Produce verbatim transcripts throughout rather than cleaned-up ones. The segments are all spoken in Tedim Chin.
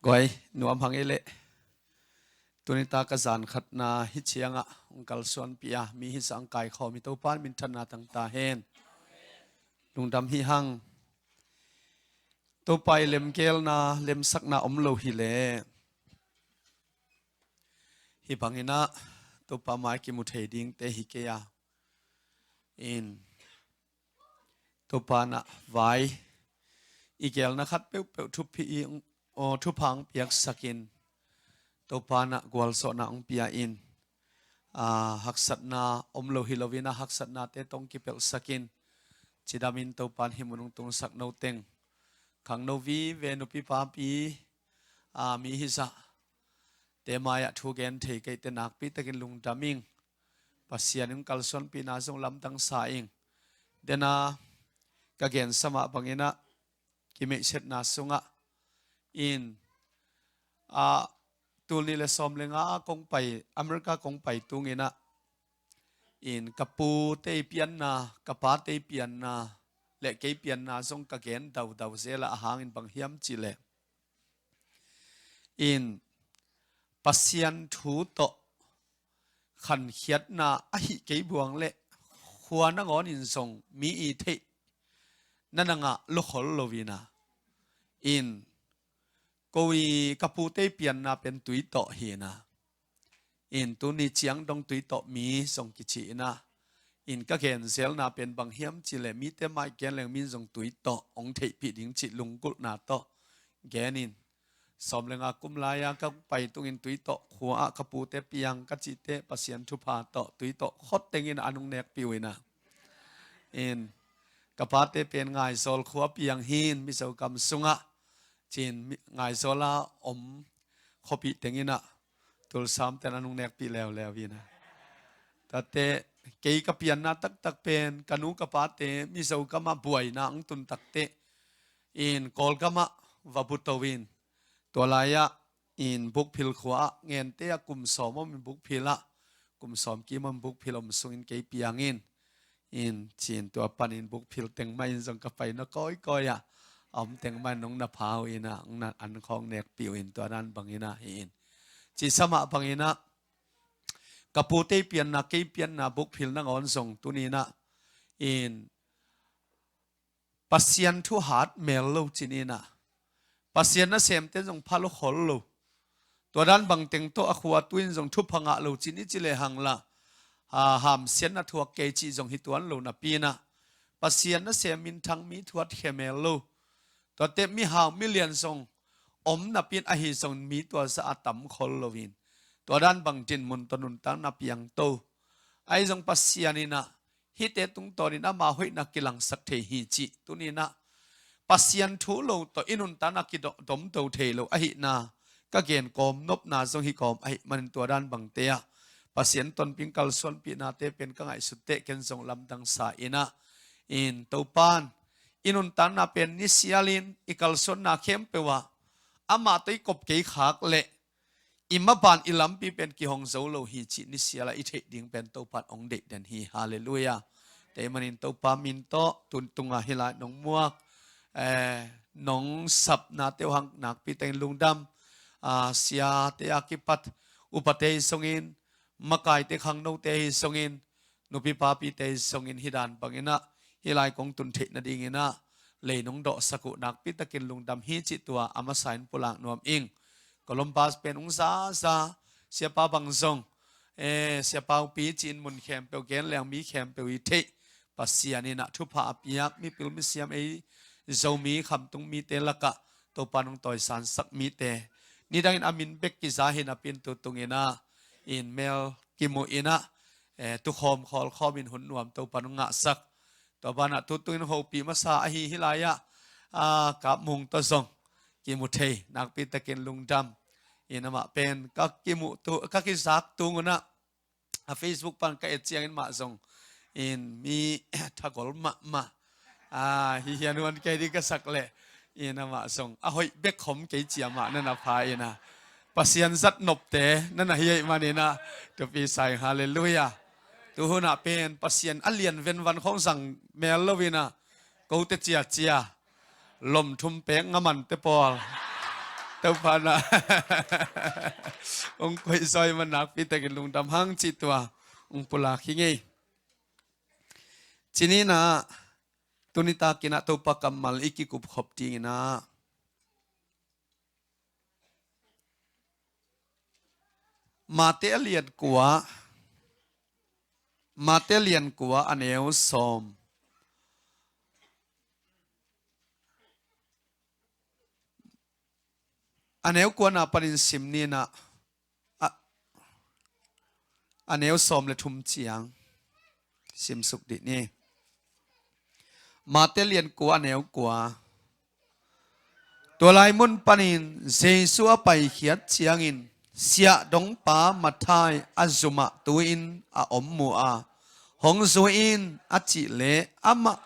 Guai, nuam hang ei leh. Tuni ta ka zan khatna hi ciangah hong kalsuanpih a, mi hisa hong kaikhawm i Topa in minthanna tang ta hen. Lungdam hi hang. Topa i lemgelna, lemsakna om lo hi leh, hi bangin ah Topa mai kimu thei dingte hi kei a. In Topa in ah vai i gelna khat peuhpeuh thupha i, aw, thupha hong piaksakin, Topa in ah gualzawhna hong pia in, aa, haksatna om lo hi loin ah haksatnate tawh hong kipelhsakin, cidamin Topa in hih mun hong tungsak no teng, khangno vive nupi papi, aa, mi hisa te mai-ah thu gen thei keite nakpi takin lungdam ing. Pasian in kalsuanpihna zong lamdang sa ing. Dena ka gensa mah bangin ah kimeihsetna sungah in, a, tul nih le sawm le nga kong pai, America kong pai tungin ah in ka pute i pianna, ka pate i pianna le kei pianna zong ka gen daudau zel a, a hangin bang hiam cih leh, in Pasian thu tawh khankhiatna ahi kei buang leh khua nangawn in zong mi i theih na na ngah lukhol loin ah, in ko i ka pute i pianna pen tui tawh hi in ah, in tuni ciang dong tui tawh mi zong kici in ah, in ka gen zelna pen bang hiam cih leh mite mai gen leng mi in zong tui tawh hong theihpih ding cih lunggulhna tawh gen in, sawm le nga kum lai-a ka pai tungin tui tawh khua-ah ka pute piang ka cihte Pasian thupha tawh tui tawh khot tengin an hong nekpih uh in ah, in ka pate pen Ngaizawl khua piang hi in, Mizo gam sungah ci-in mi, Ngaizawl a om khuapi tengin ah Tulsa omten an hong nekpih leuleu in ah. Tuate kei ka pianna taktak pen ka nu ka pate Mizo gamah buaina hong tun takteh in Kawlgamah va buto in, tua lai-ah in Bukphil khua-ah Ngente ah kum sawm om in Bukphil ah, kum sawm kim om Bukphil om sungin kei piang in, in ci-in tua panin Bukphil teng mah in zong ka paina kawikawi ah a om teng mah in hong na pha uh in ah, hong na an khawng nekpih uh in, tua dan bangin ah hi in. Cisa mah bangin ah ka pute i pianna, kei pianna Bukphil nangawn zong tuni in ah in Pasian thu hat mel lo cih ni in ah, Pasian nasemte zong pha lukhol lo. Tua dan bang teng tawh a khua tu in zong thupha ngah lo cih ni ci lehang lah, a, hamsiatna thuak kei cih zong hi tuan lo napi in ah, Pasian nasem minthang mi thuat khia mel lo. Tuate mihau milian zong om napi in ahi zong mi tua zah a tam khol loin, tua dan bang dinmun tawh nuntakna piangto. Ahi zong Pasian in ah hihte tungtawnin ama hoihna kilangsak thei hi cih tuni in ah Pasian thu lo tawh i nuntakna kidomto thei lo ahihna ka gen kawm nopna zong hi kawm ahih manin tua dan bangte ah Pasian tonpih in kalsuanpihnate pen ka ngaihsut teh ken zong lamdang sa in ah, in Topa in i nuntakna pen nisialin i kalsuanna khempeuh ah amah tawh i kop kei khak leh i maban i lampi pen kihong zo lo hi cih nisial ah i theih ding pen Topa in hong deih den hi. Halleluiah. Tua ahih manin Topa min tawh tun tungah hih lai nong muak, eh, nong sapnate uh hang nakpi takin lungdam, ah, siate a kipat upate hi zongin, makaite khangnote hi zongin, nupi papite hi zongin hih dan bangin ah hih lai kong tun theih nadingin ah lei nong dawhsak uh nakpi takin lungdam hi cih tua a masa in pulak nuam ing. Columbus pen hong zaza, siapa bang zong, eh, siapa hong pi ci-in mun khempeuh gen leng mi khempeuh i theih Pasian in ah thupha a piak mipil misiam ei Zomi khamtung mite lakah Topa in hong tawisansak mite, nidangin a min bek kiza hi napi in tu tungin ah in mel kimu in ah, eh, tukhawm khawlkhawm in hun nuam Topa in hong ngahsak. Tua banah tu tungin hopih masa ahi hih lai-ah, ah, Kap Mung tawh zong kimu thei nakpi takin lungdam. In amah pen ka kimuh tu, ka kizak tung un ah a Facebook pan ka et ciangin mah zong in mi thagol mahmah, ah, hi hian huan kei ding ka sak leh in amah zong a hoih bek khom kei cia mah na na pha in ah, Pasian zat nopte na na hi ahih manin ah thupi sa ing. Halleluiah. Tu hunah pen Pasian a lian venvan khawng zang mel lo in ah, kote ciacia, lom thum pek ngamante pawl, Topa na ong koih zaw i man nakpi takin lungdam hang cih tua ong pulak hi ngei. Cininah tuni takinah Topa kammal i kikup khop dinginah Mate a lian kua, Mate a lian kua a neu sawm. A neu kuana panin sim ninah a, a neu sawm le thum ciang simsuk dih ni. Mate lian kua a neu kua. Tua lai mun panin Jesu a paikhiat ciangin siahdongpa Matthai a zumah tu-in a om mu a, hong zui in a cih leh amah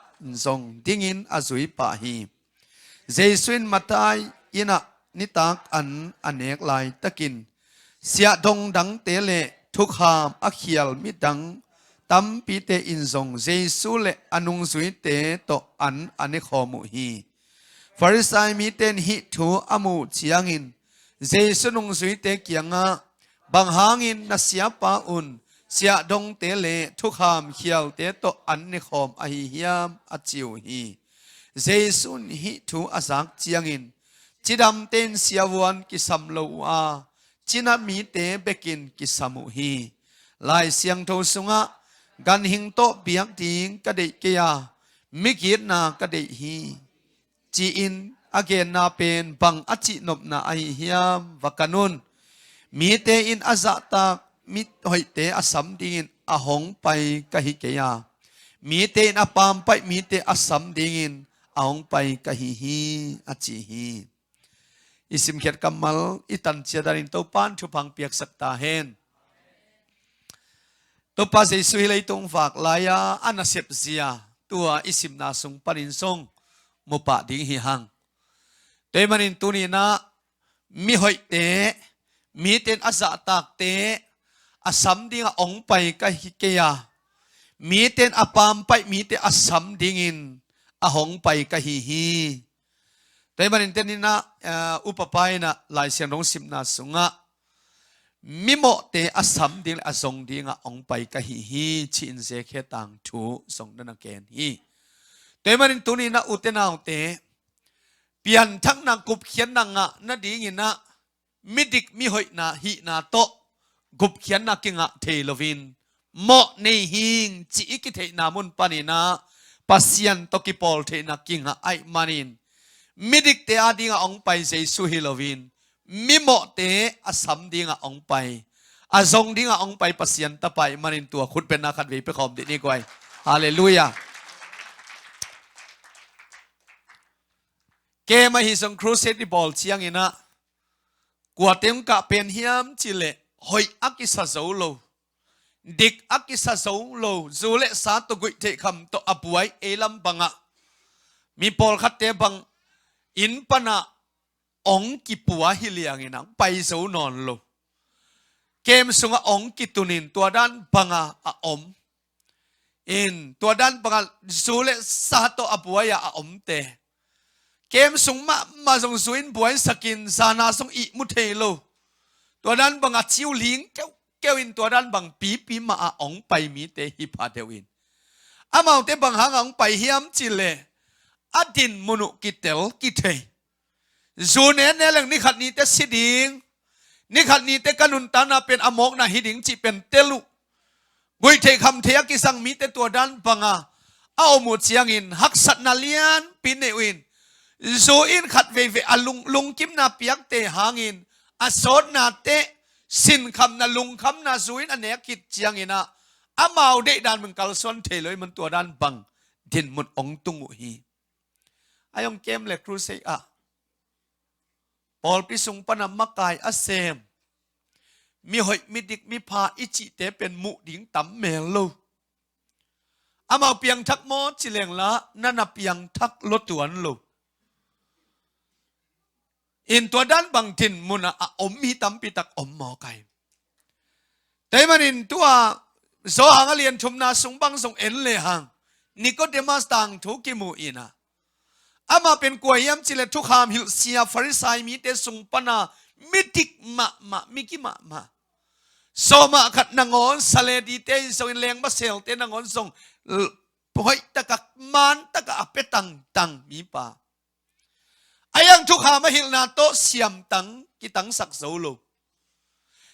zong dingin a zui pah hi. Jesu in Matthai innah nitak an a nek laitakin siahdong dangte le thukham a khial midang tampite in zong Jesu le a nungzuite tawh an a nekhawm uh hi. Farisai mite in hih thu a muh ciangin Jesu nungzuite kiangah, "Bang hangin na siapa un siahdongte le thukham khialte tawh an nekhawm ahi hiam?" a ci uh hi. Jesu in hih thu a zak ciangin, "Cidamte in siavuan kisam lo uh a, cina mite bekin kisam uh hi." Lai Siangtho sungah, "Ganhing tawh biak ding ka deih kei a, migitna ka deih hi," ci-in a genna pen bang a cihnopna ahi hiam? Va kan un. Mite in a zahtak mihoihte a sam dingin a hong pai ka hi kei a, mite in a pampaih mite a sam dingin a hong pai ka hi hi, a ci hi. I simkhiat kammal i tancia danin Topan thupha piaksak ta hen. Topa Jesu hi leitung vak lai-a a nasep zia tua i simna sung panin zong mupah ding hi hang. Tua ahih manin tuninah mihoihte, mite in a zahtakte a sam dingah hong pai ka hi kei a, mite in a pampaih mite a sam dingin a hong pai ka hi hi. Tua ahih manin tuninah, eh, upapa innah Lai Siangtho simna sungah mimawhte a sam ding le a zong dingah hong pai ka hi hi, ci-in Zechariah tangthu zong na na gen hi. Tua ahih manin tuninah ute naute, pianthakna gupkhiatna ngah nadinginah midik mihoihna hihna tawh gupkhiatna kingah thei loin, mawh nei hing cih i kitheihna mun paninah Pasian tawh kipawl theihna kingah ahih manin, midikte adingah hong pai Jesu hi loin, mimawhte a sam dingah hong pai, a zong dingah hong pai Pasian Tapa ahih manin tua khutbetna khatvei pia khawm dih ni guai. Halleluiah. Kem ahi zong crusade i bawl cianginah kuate hong kah pen hiam cih leh hoih a kisa zo lo, dik a kisa zo lo, zu le sa tawh guihtheih kham tawh a buai ei lam bangah mi pawlkhatte bang inn panah hong kipua hi liangin hong pai zo nawn lo. Kem sungah hong kitunin tua dan banga a om in, tua dan banga zu le sa tawh a buai-a a omte, kem sung mahmah zong zu in buaisakin zana zong ihmu thei lo, tua dan banga ciu ling keukeu in tua dan bang pipi mah a hong pai mite hi pha deuh in, amaute bang hanga hong pai hiam cih leh a dinmun uh kitel kithei. Zu ne ne leng nikhat nite si ding, nikhat nite ka nuntakna pen a mawkna hi ding cih pen tel uh. Guihtheih khamtheih a kisang mite tua dan banga a om uh ciangin haksatna lianpi nei uh in, zu in khat veivei a lung, lungkimna piakte hangin a sawtnate sinkhamna lungkhamna zu in a nek khit cianginah amau deihdan mun kalsuan thei lo ahih man tua dan bang dinmun hong tung uh hi. A hong kem le crusade ah pawlpi sung pana makai a sem, mihoih midik mipha i cihte pen muh ding tam mel lo. Amau piangthak maw ci lengla na na piangthak lo tuan lo. In tua dan bang dinmun ah a om hi tampi tak om mawk ai. Tua ahih manin tua Johan a lian thumna sung bang zong en lehang Nicodemus tangthu kimu inah, Amah pen kua hiam cih leh thukham hilhsia Farisai mite sung pana midik mahmah, miki mahmah. Sawmah khat nangawn, saledite in zongin, lengmaselte nangawn zong l-, hoih takah, man takah a pia tangtang mipa. A hiang thukham a hilhna tawh siamtang kitangsak zo lo.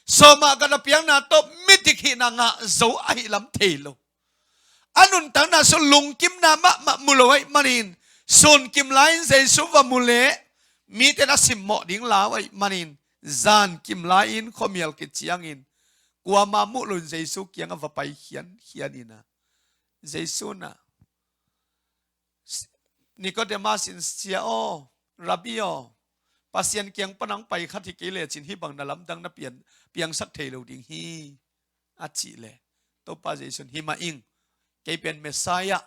Sawmah khat a piakna tawh midik hihna ngah zo ahih lam thei lo. A nuntakna sung lungkimna mahmah mu lo ahih manin, sun kim lai-in Jesu va mu leh mite in a simmawh ding lau ahih manin, zan kim lai-in khuamial kiciangin, kuama muh loin Jesu kiangah va pai khiankhian in ah, Jesu in ah, Nikodemus in, "Sia aw, Rabbi aw, Pasian kiang pana hong pai khat hi kei lecin hih bang na lamdang na pian, piangsak thei lo ding hi," a cih leh, Topa Jesu in, "Hi mah ing, kei pen Messiah,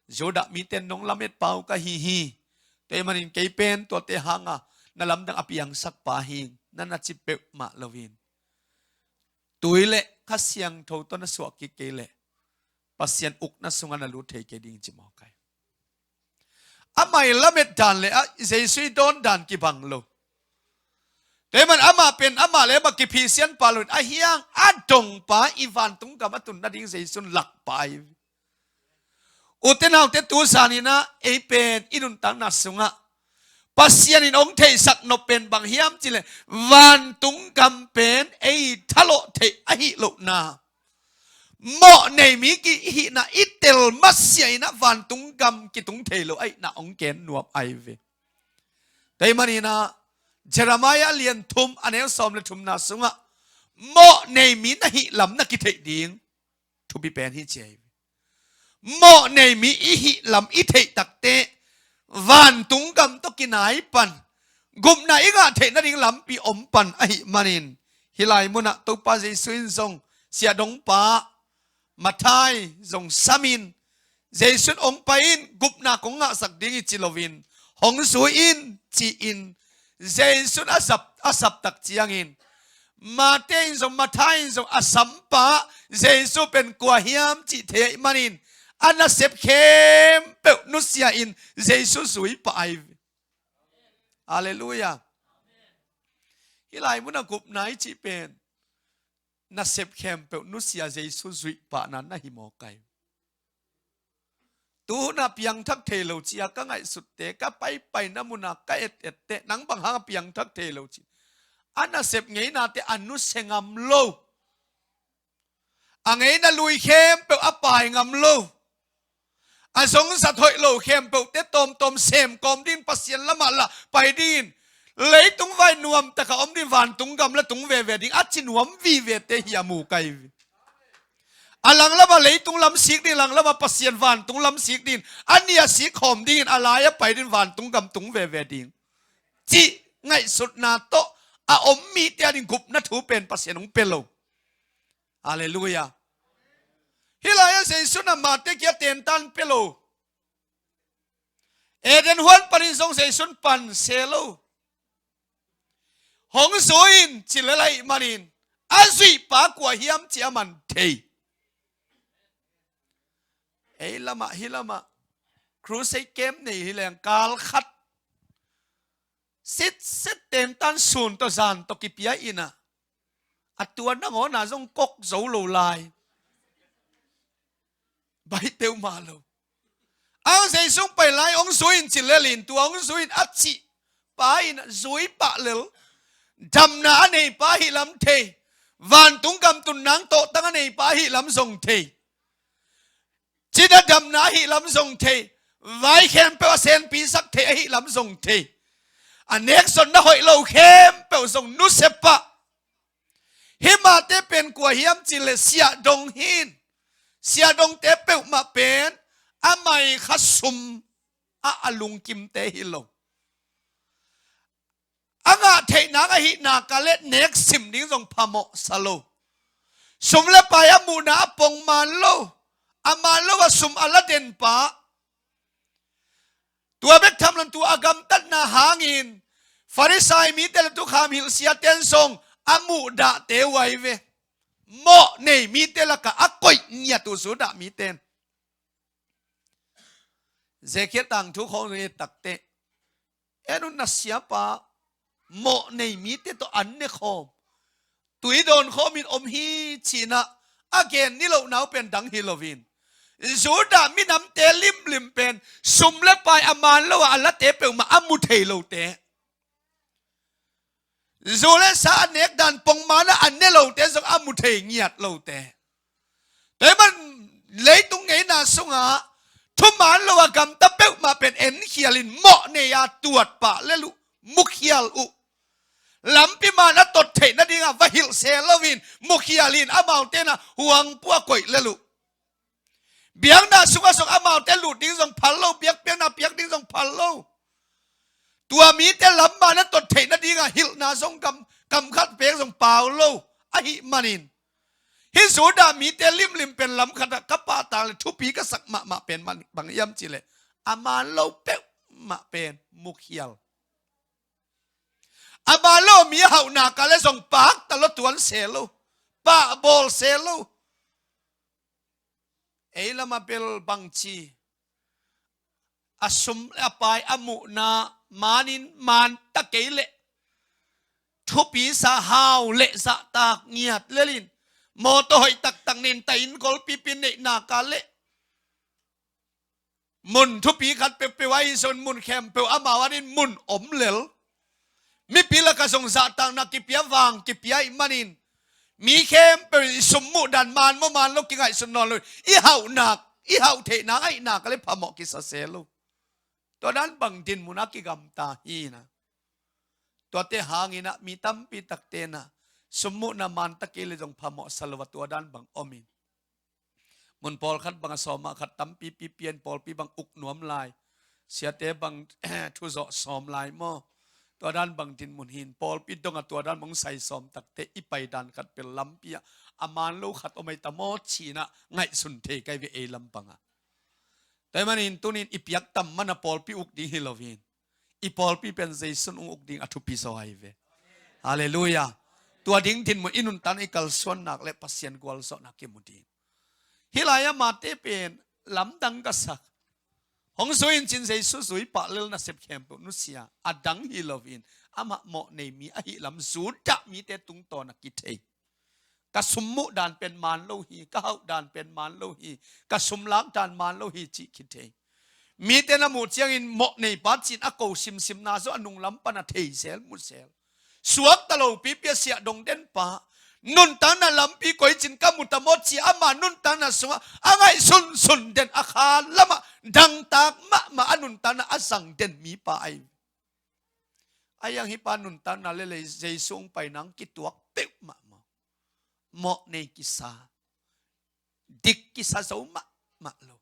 Judah mite in nong lametpa uh ka hi hi. Tua ahih manin kei pen tuate hanga na lamdang a piangsakpa hi ing," na na ci peuhmah loin, tui le Kha Siangtho tawh na suah kik kei leh Pasian ukna sungah na lut thei kei ding ci mawk ai. Amah i lamet dan le a Jesu i dawn dan kibang lo. Tua ahih manin amah pen amah le amah kiphisian pah loin, a hiang a dongpa i vantung gam a tun nading Jesu in lakpa hi. Ute naute, tu zanin ah ei pen i nuntakna sungah Pasian in hong theihsak nop pen bang hiam cih leh, vantung gam pen ei thalawh theih ahih lohna, mawh nei mi ki-, hihna i tel masiah in ah vantung gam kitung thei lo ahihna hong gen nuam ahi ve. Tua ahih manin ah Jeremiah lian thum a neu sawm le thumna sungah, mawh nei mi na hih lam na kitheih ding thupi pen hi ci ahi ve. Mawh nei mi i hih lam i theih takteh, vantung gam tawh kinai pan, gupna i ngah theih nading lampi om pan ahih manin, hih lai munah Topa Jesu in zong siahdongpa Matthai zong samin, Jesu in, "Hong pai in, gupna kong ngahsak ding hi," ci loin, "Hong zui in," ci-in Jesu in a sap, a sap tak ciangin, Matthai in zong, Matthai in zong a sampa Jesu pen kua hiam cih thei ahih manin, a nasep khempeuh nusia-in Jesu zui pah ahi ve. Halleluiah. Hih lai munah gupna i cih pen nasep khempeuh nusia Jesu zuih pahna na hi mawk ai. Tu hun a piangthak thei lo ci-a ka ngaihsutte, ka paipaina mun a ka etette, nang bang hang a piangthak thei lo ci. A nasep ngeinate a nusia ngam lo. A ngeina lui khempeuh a pai ngam lo. A zong zat hoih lo khempeuhte tawmtawm sem kawm dingin, Pasian lamah lah pai dingin, leitung vai nuam takah om dingin, vantung gam lah tung veve ding a ci nuam vivete hi a mu kai. A langlamah leitung lam sik ding, langlamah Pasian vantung lam sik dingin, a nih a sik khawm dingin, a lai a pai dingin, vantung gam tung veve ding cih ngaihsutna tawh a om mite ading gupna thu pen Pasian hong pia lo. Halleluiah. Hih lai-ah Jesu in amahte kiang tentan pia lo. Eden huan panin zong Jesu in pan se lo. Hong zui in ci lel ahih manin, a zuihpa kua hiam cih a man thei. Ei lamah, hih lamah crusade camp nei hi leng kal khat sitset tentan sun tawh zan tawh kipia in ah, a tua nangawn ah zong kok zo lo lai. Bai peuhmah lo. Ang Jesu hong pai lai, hong zui in ci lel in, tua hong zui in a cih pa in zui pah lel. Damna a neipa ahih lam thei. Vantung gam tun nang tawhtang a neipa ahih lam zong thei. Cina damna ahih lam zong thei. Vai khempeuh a senpisak thei ahih lam zong thei. A nekzonna hoih lo khempeuh zong nusia pah. Hih mahte pen kua hiam cih leh siahdong hi in. Siahdongte peuhmah pen a mai kha sum ah a lungkimte hi lo. A ngah theih nak ahih nak leh nek sim ding zong phamawh sa lo. Sum le pai a muhna a pongman lo. A man lo a sum a la den pa. Tua bek tham lo in tua a gamtatna hangin Farisai mite le thukham hilhsiate in zong a muhdahte uh ahi ve. Mawh nei mite lakah a koih ngiat uh Judah mite in. Zekhia tangthu khawng zong i et takteh, en un, na siapa mawh nei mite tawh an ne khawm, tui dawn khawmin om hi ci-in ah a gen nilohna uh pen dang hi loin, Judah minamte limlim pen sum le pai a man lo a a late peuhmah a mu thei lote, zu le sa a nek dan pongman ah a ne lote zong a mu thei ngiat lote. Tua ahih man leitung ngeina sungah thuman lo a gamta peuhmah pen enkhialin mawh nei a tuat pah lel uh, mukhial uh. Lampi man a tot theih nadingah va hilh se loin mukhialin amaute na huang pua koih lel uh. Biakna sungah zong amaute lut ding zong phal lo, biakpiakna piak ding zong phal lo. Tua mite lam man a tot theih nadingah hilhna zong kam, kam khat pek zong pau lo ahih manin, hih Judah mite limlim pen lam khatah ka pahtak le thupi ka sak mahmah pen man bang hiam cihleh, a man lo peuhmah pen mukhial. A man lo mi a hauhna kah le zong pakta lo, tuan se lo, pahbawl se lo. Ei lamah bel bangci, a sum a pai a muhna manin man ta kei leh, thupi sa hau leh zahtak ngiat lelin, mawtaw hoih taktak nen ta in golpipi neihna kah leh, mun thupi khat peuhpeuh ah i zon mun khempeuh amau adingin mun om lel. Mipi lakah zong zahtakna kipia, vang kipia ahih manin, mi khempeuh in i sum muh dan man maw man lo kingaihsun nawn lo. I hauhnak, i hauh theihnak ahihnak a le phamawh kisa se lo. Tua dan bang dinmun a kigamta hi na. Tuate hangin ah mi tampi takte na sum muhna man ta kei le zong phamawh sa lo a, tua dan bang om in. Mun pawlkhat bang a sawm ah khat tampipi pian, pawlpi bang uk nuam lai, siate bang thuzawh sawm lai maw? Tua dan bang dinmun hi in, pawlpi dongah tua dan bang sai sawm takteh i pai dan khat pel lampi ah a man lo khat om ahi ta maw ci-in ah ngaihsun thei ka hi ve ei lam pangah. Tua ahih manin tunin i piak tam man a pawlpi uk ding hi lo hi in, i pawlpi pen Jesu in hong uk ding a thupi zaw ahi ve. Halleluiah. Tua ding dinmun i nuntakna i kalsuan nak le Pasian gualzawhna kimu ding. Hih lai-ah Mate pen lamdang ka sak. Hong zui in ci-in Jesu zui pah lel nasep khempeuh nusia. A dang hi lo in, amah mawh nei mi ahih lam Judah mite tungtawn a kithei. Ka sum muh dan pen man lo hi, ka hauh dan pen man lo hi, ka sum lak dan man lo hi cih kithei. Mite na muh ciangin mawh nei pa ci-in a ko simsimna zong a nunglam pan a thei zel, mu zel. Suakta lopipi a siah dong den pa, nuntakna lampi koi cin ka mu ta maw ci-a ama nuntakna sungah a ngaihsunsun den a kha lamah dangtak mahmah a nuntakna a zang den mipa ahi. A hiang hih pa nuntakna le lei Jesu hong pai nang kituak peuhmah maw? Mawh nei kisa, dik kisa zo mahmah lo.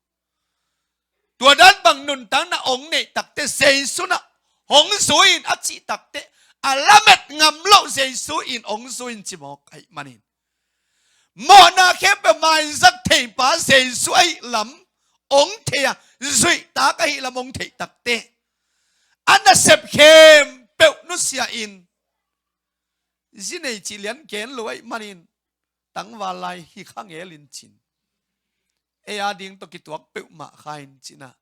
Tua dan bang nuntakna hong neih takteh Jesu in ah hong zui in a cih takteh, a lamet ngam loh Jesu in hong zui in ci mawk ahih manin, mawhna khempeuh maizak thei pa Jesu ahih lam hong thei a, zuihtak ahih lam hong theih takteh, a nasep khempeuh nusia in, zi nei cih lian gen lo ahih manin, tangval lai hi kha ngel in cin, ei a ding tawh kituak peuhmah kha in cin ah.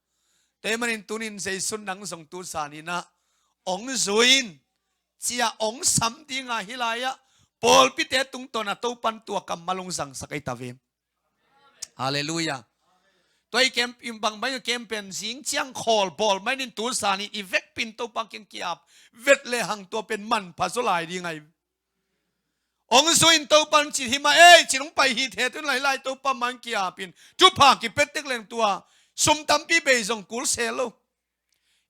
Tua ahih manin tunin Jesu in nang zong tu zan in ah hong zui in, ci-a hong sam ding a, hih lai-ah pawlpite tungtawn a Topan tua kammal hong zangsak ahi ta ve. Halleluiah. Tua i camp in bang bang i camp pen zing ciang khawl bawl mai nin tu zan in i vekpi in Topa kiang ki-ap vet lehang tua pen manpha zaw lai ding ahi. Hong zui in Topa in ci hi mah ei, ci-in hong pai hi the, tu-in lai lai Topa mai ki-ap in thupha kipia tek leng tua sum tampi bei zong kul se lo.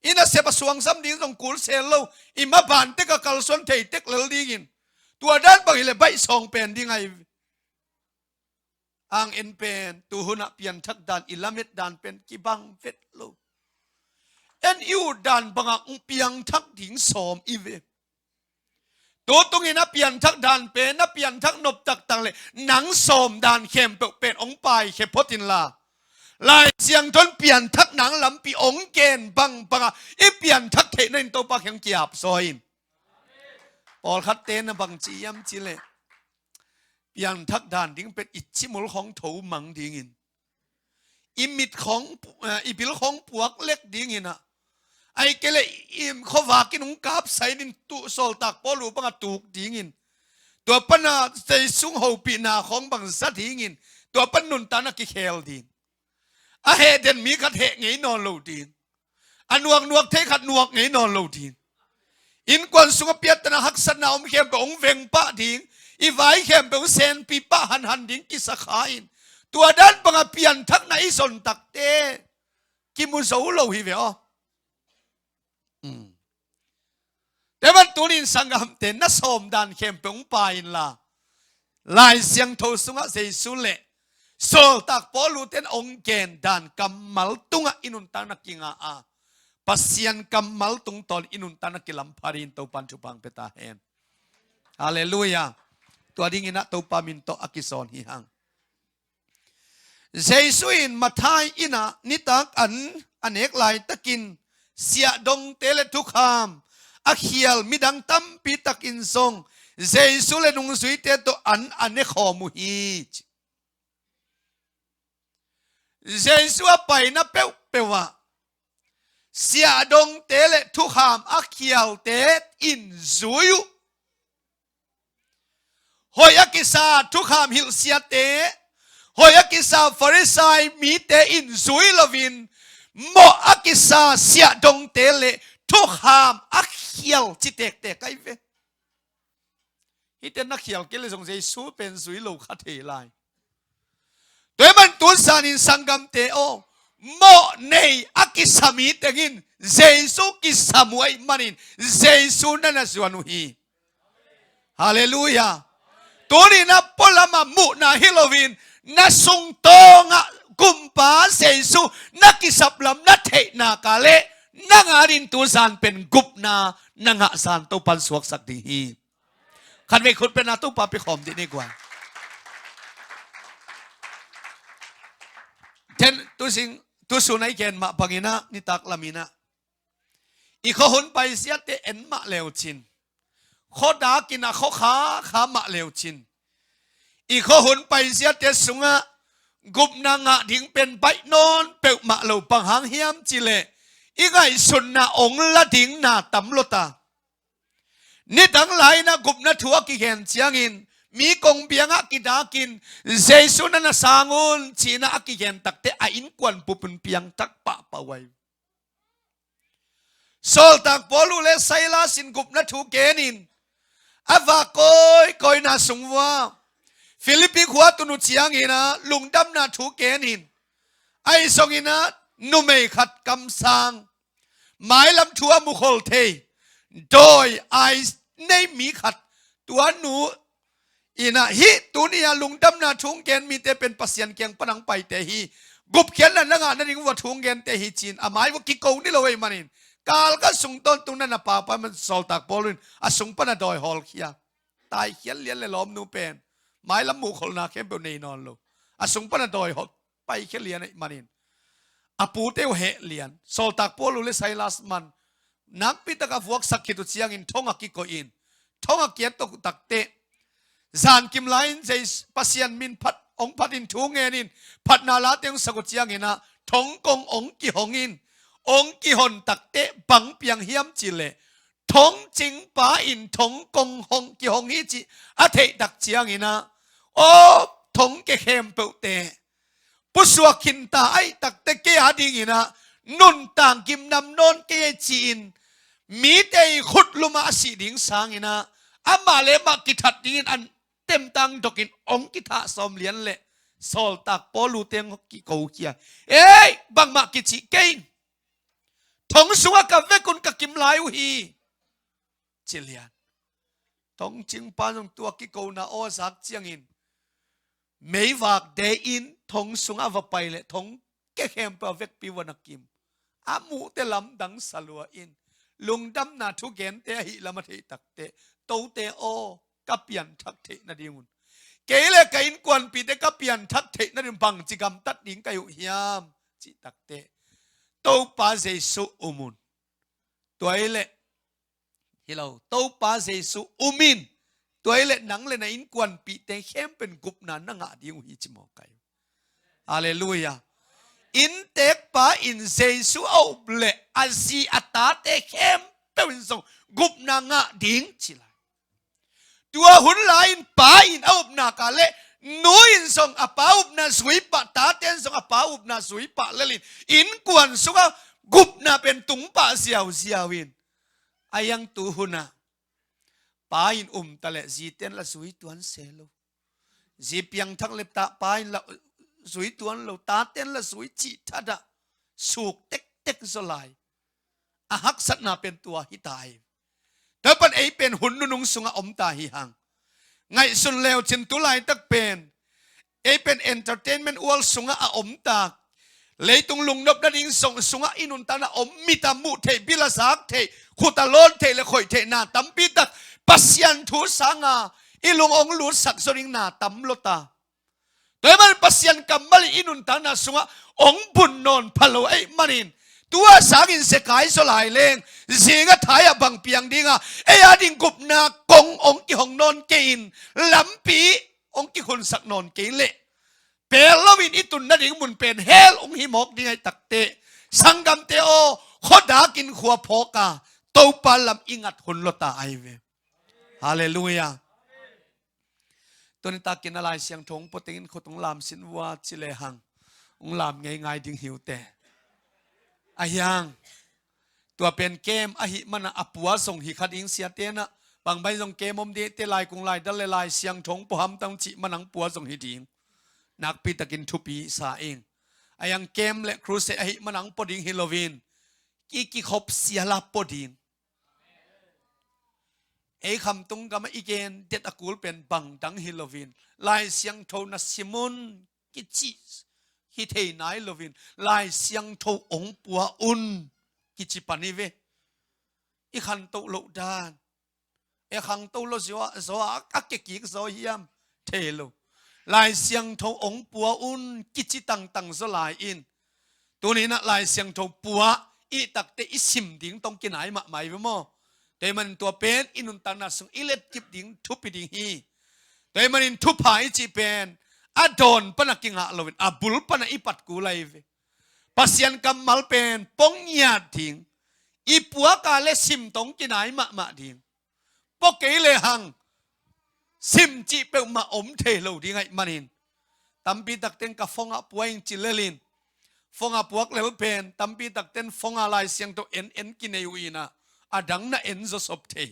I nasep a suang sam ding zong kul se lo. I maban tek a kalsuan thei tek lel dingin, tua dan bang hi leh baih sawng pen ding ahi. Ang en pen, tu hun ah pianthak dan, i lamet dan pen kibang vet lo. En i ut dan bangah hong piangthak ding sawm i ve. Tu tungin a pianthak dan pen, a pianthak nop taktak leh nang sawm dan khempeuh pen hong paikhia phot inla, Lai Siangtho in pianthak nang lampi hong gen bangbangah i pianthak theih nading Topa kiang ki-ap zaw in. Pawlkhatte na bang ci hiam cih leh, pianthak dan ding pen i cimul khawng tho mang dingin, i mit khawng, eh, i bil khawng puak lek dingin ah, ahih kei leh i khuavak in hong kapsai in, tu sawltak Paul uh bangah tuk dingin, tua pan a Jesu hopihna khawng bang za dingin, tua pan nuntakna kikhel ding. A heh den mi khat heh ngei nawn lo ding. A nuaknuak thei khat nuak ngei nawn lo ding. Innkuan sungah piattana haksatna om khempeuh hong veng pah ding. I vai khempeuh hong senpih pah hanhan ding kisa kha in, tua dan bangah pianthakna i zon takte kimu zo lo hi ve aw. Hmm. Tua ahih manin tuni-in sanggamte, na sawm dan khempeuh hong pia inla, Lai Siangtho sungah Jesu le sawltak Paul uh ten hong gen dan kammal tungah i nuntakna kingah a, Pasian kammal tungtawn i nuntakna kilam pha dingin Topa'n thupha hong pia ta hen. Halleluiah. Tua dingin ah Topa min tawh a kizawn hi hang. Jesu in Matthai inn ah nitak an a nek laitakin siahdongte le thukham a khial midang tampi takin zong Jesu le nungzuite tawh an a nekhawm uh hi, ci. Jesu a paina peuhpeuh ah siahdongte le thukham a khialte in zui uh. Hoih a kisa thukham hilhsiate, hoih a kisa Farisai mite in zui loin, mawh a kisa siahdongte le thukham a khial ci tektek ahi ve. Hihte na khial kei leh zong Jesu pen zui lo kha thei lai. Tua ahih manin tu zanin sanggamte aw, mawh nei a kisa mi tengin Jesu kisam uh ahih manin Jesu na na zuan uh hi. Halleluiah. Tuni-in ah pualam ah muhna hi loin, na sungtawng ah Kumpa Jesu na kisap lam na theih nak leh, nang adingin tu zan pen gupna na ngah zan Topa'n suaksak ding hi. Khatvei khut beng a Topa pia khawm dih ni guai. Then tu zing, tu sun a i gen mah bangin ah nitak lamin ah, i khuahun paiziate en mah leucin, khuadakin a khuakha kha mah leucin, i khuahun paiziate sungah gupna ngah ding pen baih nawn peuhmah lo. Bang hang hiam cih leh i ngaihsutna hong la ding na tam lua ta. Nidang lai-in ah gupna thu a kigen ciangin, mi kongbiang ah kidakin, Jesu na na sang un ci-in ah a kigen takteh a innkuan bup in piangthak pahpah uh ahi. Sawltak Paul uh le Silas in gupna thu genin, a vak kawikawina sung uah Filippi khua tun uh ciangin ah lungdamna thu genin, ahi zongin ah numei khat kamsang, mailam thu a mukhol thei, dawi ai nei mi khat, tua nu in ah, hih tuni-a lungdamna thu hong gen mite pen Pasian kiang pan hong paite hi, gupkhiatna na ngah nading uah thu hong gente hi ci-in a mai uah kiko ni lo ahih manin, kal khat sung tawntung na na pau pah ahih manin Sawltak Paul in a sung pan a dawi hawlkhia. Taikhiat lian le lawmnu pen mailam mukholna khempeuh nei nawn lo, a sung pan a dawi hawl paikhia lian ahih manin, a pute uh heh lian. Sawltak Paul uh le Silas man nakpi takin a vuaksak khit uh ciangin thong ah kikoih in, thong ah kiat uh takteh, zankim lai-in Jesu Pasian min phat, hong phat in thu ngenin, phatna late hong sak uh ciangin ah thong kong hong kihong in, hong kihon takteh bang piang hiam cih leh, thongcingpa in thong kong hong kihong hi cih a theih tak ciangin ah, aw, thong ke khempeuhte pusuak khin ta ahih takteh kei adingin ah nuntak gimnam nawn kei ci-in, mite i khutlum ah a sih ding sangin ah, amah le amah kithat dingin an temtang dokin hong kithah sawm lian leh, Sawltak Paul uh teng hong kiko khia. Ei, bangmah kicih kei in. Thong sungah ka vekun ka kim lai uh hi, ci lian. Thongcingpa zong tua kikona aw zak ciangin, meivak de-in thong sungah va pai leh thong ke khempeuh a vekpi uh a na kim. A muhte lamdang sa lua in, lungdamna thugente ahih lam a theih takteh, tote aw, ka pianthak theih nadingun, kei le ka innkuanpihte ka pianthak theih nadingun bangci gamtat ding ka hi uh hiam cih takteh, Topa Jesu um un. Tua ahih leh, hi lo, Topa Jesu um in. Tua ahih leh nang le na innkuanpihte khempeuh in gupna na ngah ding uh hi ci mawk ahi. Halleluiah. inntekpa in Jesu a up leh a zi a tate khempeuh in zong gupna ngah ding ci lai. Tua hun lai-in pa in a upna ka leh nu in zong a pa upna zui pah, tate in zong a pa upna zui pah lelin innkuan sungah gupna pen tung pah ziauziau in a iangtu hunah pa in um ta leh zite in la zui tuan se lo. Zi piangthak le ta pa in la zui tuan lo, tate in la zui cih thadah suk tektek zaw lai. A haksatna pen tua hi ta hi. Tua pan ei pen hun nunung sungah om ta hi hang. Ngaihsun leu cin tu laitak pen ei pen entertainment world sungah a om ta, leitung lungnop nading sung, sungah i nuntakna om, mit a muh theih, bil a zak theih, khut a lawn theih le khoih theih na tampi tak Pasian thu sanga i lung ong lutsak zaw ding na tam lo ta. Tua hi man Pasian kammal in i nuntakna sungah ong bun nawn pha lo ahih manin tua sangin zekai zaw lai leng zing a thai ah bang piang ding a, ei a ding gupna kong ong kihong nawn kei in lampi ong kikhunsak nawn kei leh pel loin i tun nading mun pen hell ong hi mawk ding ahi takte. Sanggamte aw, khuadakin khua phawk a Topa lam i ngat hun lo ta ahi ve. Halleluiah. Tuni takin a Lai Siangtho ong pua tengin khut ong lam sin vua ci lehang ong lam ngeingai ding hi uh teh. Ahi hang tua pen kem ahih mana a pua zong hi kha ding, siate na bangbai zong kem om ding te, laikung laidal le Lai Siangtho ong pua hamtang cih manang pua zong hi ding. Nakpi takin thupi sa ing. Ahi hang kem le crusade ahih manang pua ding hi loin i kikhop siala pua ding. Ei khamtung gamah i gen det a kul pen bang dang hi loin Lai Siangtho na sim un kici hi thei nai loin Lai Siangtho ong pua un kici pan hi ve. I khantoh loh dan, e khangto lo zaw a, zaw a, a kekik zaw hiam? Thei lo. Lai Siangtho ong pua un kici tangtang zaw lai in. Tuni inah Lai Siangtho pua i takte i sim ding tong kinai mahmah hi ve maw? Tua hi manin tua pen i nuntakna sung i letkip ding thupi ding hi. Tua hi manin thupha i cih pen a dawn pana kingah loin a bul pana i pat kul ahi ve. Pasian kammal pen pong ngiat ding, i puak a le sim tong kinai mahmah ding. Pua kei lehang sim cih peuhmah om thei lo ding ahih manin tampi takten ka phone ah pua ing ci lelin, phone ah puak lel pen tampi takten phone ah Lai Siangtho en en kinei uh inah a dang na en zawsop thei.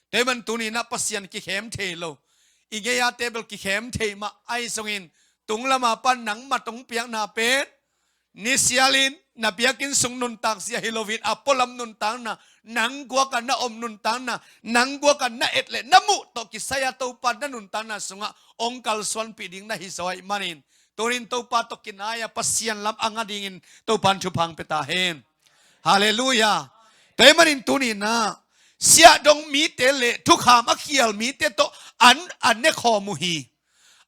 Tua hi man tuni inah Pasian kikhem thei lo, i gei-a table kikhem thei mah ahi zongin tung lama pan nangma tong piakna pen nisialin na biakinn sung nuntak zia hi loin a pualam nuntakna, nang guak a na om nuntakna, nang guak a na et le na muh tawh kisai a Topa na nuntakna sungah ong kalsuanpih ding na hi zaw ahih manin tunin Topa tawh kinai a Pasian lam a nga dingin Topa in thupha ong pia ta hen. Halleluiah. Tua hi manin tuni inah siahdong mite le thukham a khial mite tawh an, an nekhawm uh hi.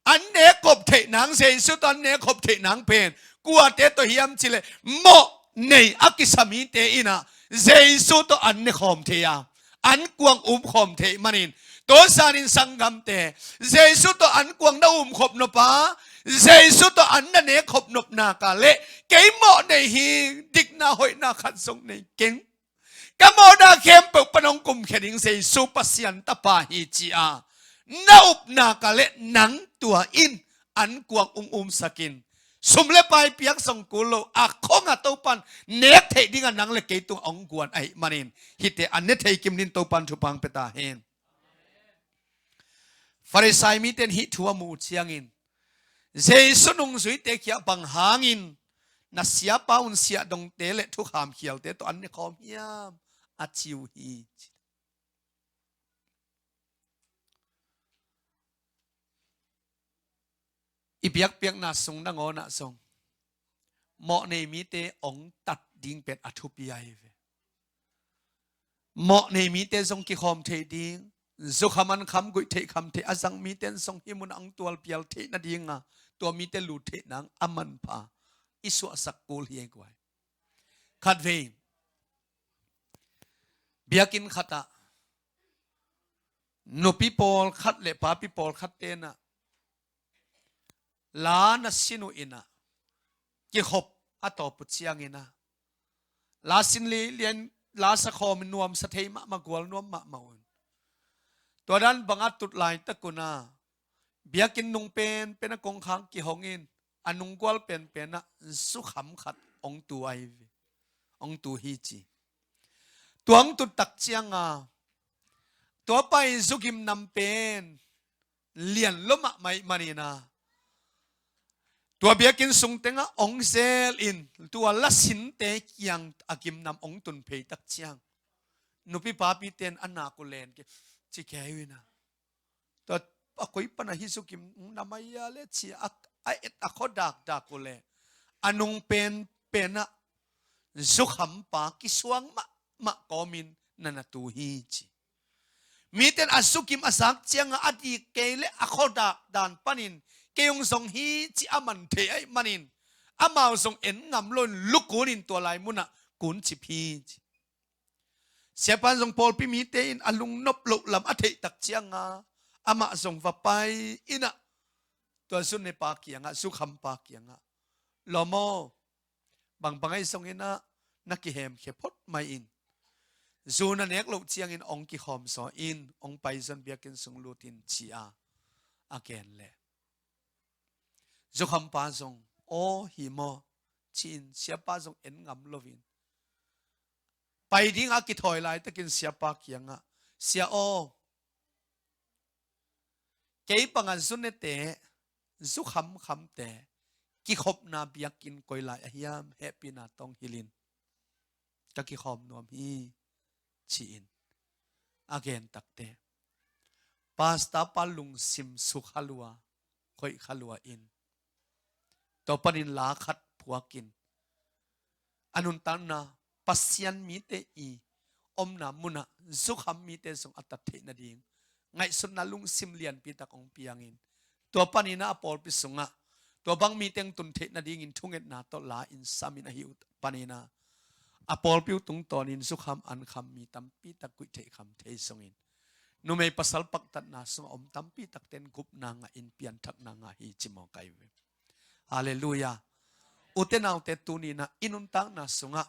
An nekkhop theih nang, Jesu tawh an nekkhop theih nang pen kuate tawh hiam cih leh mawh nei a kisa mite inah Jesu tawh an nekhawm thei a, an kuang umkhawm theih manin, tua zanin sanggamte, Jesu tawh an kuang na umkhop nop a, Jesu tawh an na nekkhop nop nak a leh kei mawh nei hi, dikna hoihna khat zong nei keng, ka mawhna khempeuh pan ong kumkhia ding Jesu Pasian Tapa hi ci a na up nak a leh nang tua in an kuang ong umsak in, sum le pai piak zong kul lo a khong a Topan nek theih ding a nang le kei tung ong guan ahih manin hihte an ne thei kim dingin Topan thupha ong pia ta hen. Farisai mite in hih thu a muh uh ciangin Jesu nungzuite kiang bang hangin na siapa un siahdongte le thukham khialte tawh an nekhawm hiam a ci uh hi. I biakpiakna sung nangawn ah zong mawh nei mite ong tat ding pen a thupi ahi ve. Mawh nei mite zong kikhawm theih ding, zukham an kham, guih theih kham theih a zang mite in zong hih mun ah ong tualpial theih nading a, tua mite lut theih nang a manpha i suahsak kul hi ei guai. Khatvei biakinn khat ah nupi pawlkhat le papi pawlkhat tenah la na sin uh inah kikhop a tawp uh ciangin a, la sin lian, la sa khawm in nuamsa thei mahmah, gual nuam mahmah un. Tua dan bang a tut laitak un a, biakinn nung penpen a kongkhak kihong in, a nunggual penpen ah zukham khat hong tu ahi ve. Hong tu hi ci. Tua hong tut tak ciang a, tua pa in zugim nam pen lian lo mahmah ahih manin a, tua biakinn sung tengah hong zel in, tua la sinte kiang a gimnam hong tun phei tak ciang, nupi papite in a nak uh len kei, ci kei uh in a, tua a koi pan a hih zugim nam ahi a le ci a, a et a khuadakdak uh le, a nung penpen ah zukhampa kisuang mahmah kawmin na na tu hi ci. Mite in a zugim a zak ciang a, a dik kei le a khuadak dan panin kei hong zong hi ci a man thei ahih manin, amau zong en ngam lo in lu kun in tua lai mun ah kun cip hi ci. Siapa in zong pawlpi mite in a lungnop loh lam a theih tak ciang a, amah zong va pai in a, tua zunnepa kiangah, zukhampa kiangah, lawm aw, bangbang ahi zongin a, na kihemkhia phot mai in, zu na nek loh ciangin hong kikhawm zaw in, hong pai zaw in, biakinn sung lut in ci a, a gen leh, zukhampa zong, aw hi maw, ci-in siapa zong en ngam lo in, pai ding a kithawi laitakin siapa kiangah, sia aw, kei bang a zu nete, zu khamkhamte kikhopna biakinn koi lai a hiam, hehpihna tawh hong hilh in, ka kikhawm nuam hi, ci-in a gen takte, pastor pa lungsim sukha lua, khoih kha lua in, tua panin la khat phuakin, a nuntakna Pasian mite i omna munah zukham mite zong a tat theih nading ngaihsutna lungsim lianpi tak hong piangin, tua panin a pawlpi sungah tua bang mite hong tun theih nadingin thungetna tawh la in samin ahi uh panin a, a pawlpi uh tungtawnin zukham ankham mi tampi tak guih theih kham thei zongin, numei pasal paktatna sungah om tampi takte in gupna ngah in pianthakna ngah hi ci mawk ahi ve. Halleluiah. Ute naute, tuni-in ah i nuntakna sungah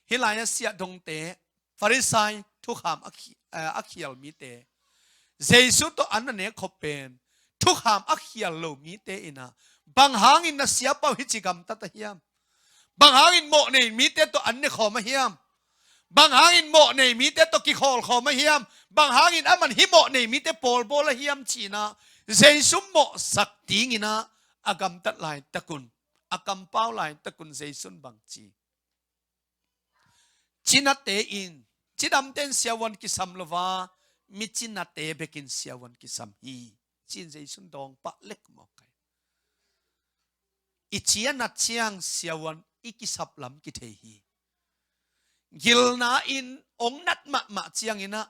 hih lai-ah siahdongte, Farisai, thukham a khi-, eh, a khial mite, Jesu tawh an a nek khop pen thukham a khial lo mite in ah, bang hangin na siapa uh hih ci gamtat a hiam? Bang hangin mawh nei mite tawh an ne khawm a hiam? Bang hangin mawh nei mite tawh kikhawl khawm a hiam? Bang hangin aman hih mawh nei mite pawl bawl a hiam? Ci-in ah Jesu mawhsak dingin ah a gamtat laitak un, a kampau laitak un Jesu in bang ci? Cinate in, cidamte in siavuan kisam lo a, mi cinate bekin siavuan kisam hi, ci-in Jesu in dawng pah lek mawk hi. I ci a nat ciang siavuan i kisap lam kithei hi. Gilna in hong nat mahmah ciangin ah,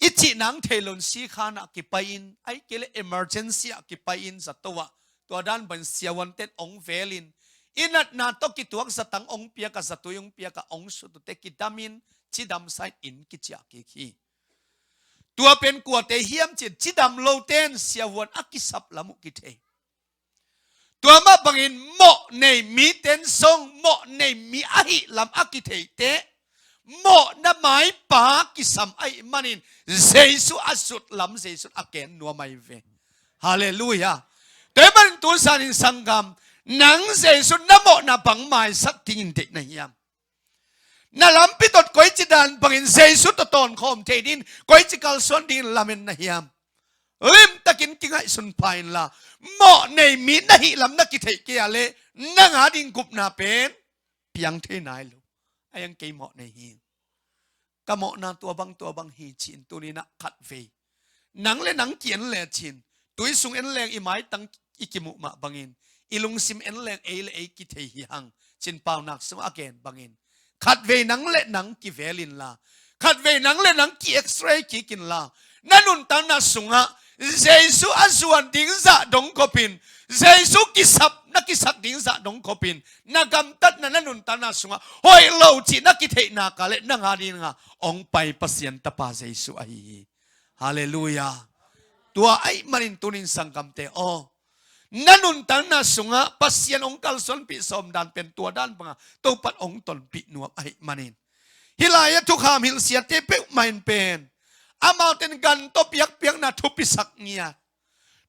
i cih nang thei lo in sikhan ah kipai in, ahih kei leh emergency ah kipai in zato ah, tua dan bangin siavuante in hong vel in, i natna tawh kituak zatang hong piak a, zatui hong piak a, hong sut uh teh kidam in, cidamsa in inn kiciah kik hi. Tua pen kuate hiam cih leh cidam lote in siavuan a kisap lam uh kithei. Tua mah bangin mawh nei mite in zong mawh nei mi ahih lam a kithei teh, mawhna maipa kisam ahih manin Jesu a sut lam Jesu in a ken nuam ahi ve. Halleluiah. Tua ahih manin tu zan in sanggam, nang Jesu in na mawhna bang maisak dingin deih na hiam? Na lampi tawh koici dan bangin Jesu tawh tawnkhawm thei dingin koici kalsuan dingin lamen na hiam? Limtakin kingaihsun pha inla, mawh nei mi na hih lam na kitheih kei a leh, nang a ding gupna pen piang thei nai lo. A iang kei mawh nei hi. Ka mawhna tua bang tua bang hi ci-in tuni-in ah khatvei nang le nang ki-en lecin, tui sung en leng i maitang i kimuh mah bangin, i lungsim en leng ei le ei kithei hi hang, ci-in Paunak sungah a gen bangin, khatvei nang le nang kivel inla, khatvei nang le nang ki-X-ray kik inla, na nuntakna sungah Jesu a zuan ding zah dong khopin, Jesu kisap na kisak ding zah dong khopin, na gamtatna, na nuntakna sungah hoih lo cih na kitheih nak leh nang a dingin hong pai Pasian Tapa Jesu ahi hi. Halleluiah. Tua ahih manin tuni-in sanggamte aw, na nuntakna sungah Pasian hong kalsuanpih sawm dan pen tua dan banga Topan hong tonpih nuam ahih manin, hih lai-ah thukham hilhsiate peuhmah in pen amaute in gan tawh biakpiakna thupisak ngiat,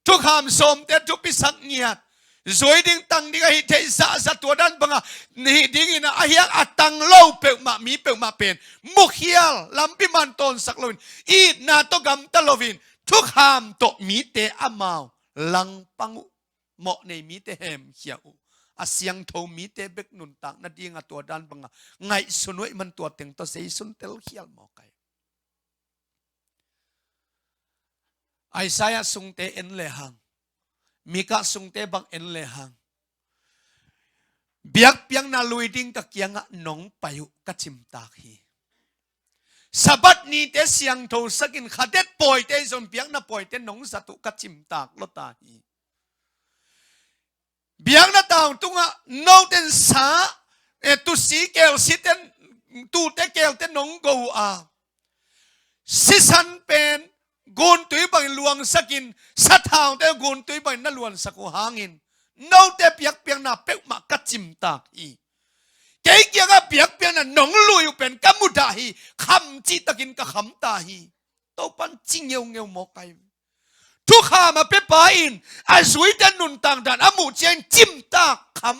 thukham sawmte thupisak ngiat, zui ding tang ding ahih theih zahzah tua dan banga hih dingin a hiang a tang lo peuhmah, mi peuhmah pen mukhial, lampi man tawnsak loin, itna tawh gamta loin, thukham tawh mite amau langpang uh, mawhnei mite hemkhia uh, a siangtho mite bek nuntak nadinga tua dan banga ngaihsun uh ahih man tua teng tawh zeisun telkhial mawk ai. Isaiah sungte en lehang, Mika sungte bang en lehang, biakpiakna lui ding ka kiangah nong pai uh ka cimtak hi. Sabbath nite siangtho sakin khadet pawite zong biakna pawite nong zat uh ka cimtak lota hi. Biakna tau tungah noten sa, eh, tusi kelsiten, tute kelte nong go uh a, sisan pen guntui bangin luangsakin, sathaute guntui bangin na luansak uh hangin note biakpiakna peuhmah ka cimtak hi. Kei kiangah biakpiakna nong lui uh pen ka mudah hi, kham cihtakin ka khamta hi. Topan ci ngeungeu mawk ai. Thukham a piapa in a zuite nuntak dan a muh ciangin cimtak kham,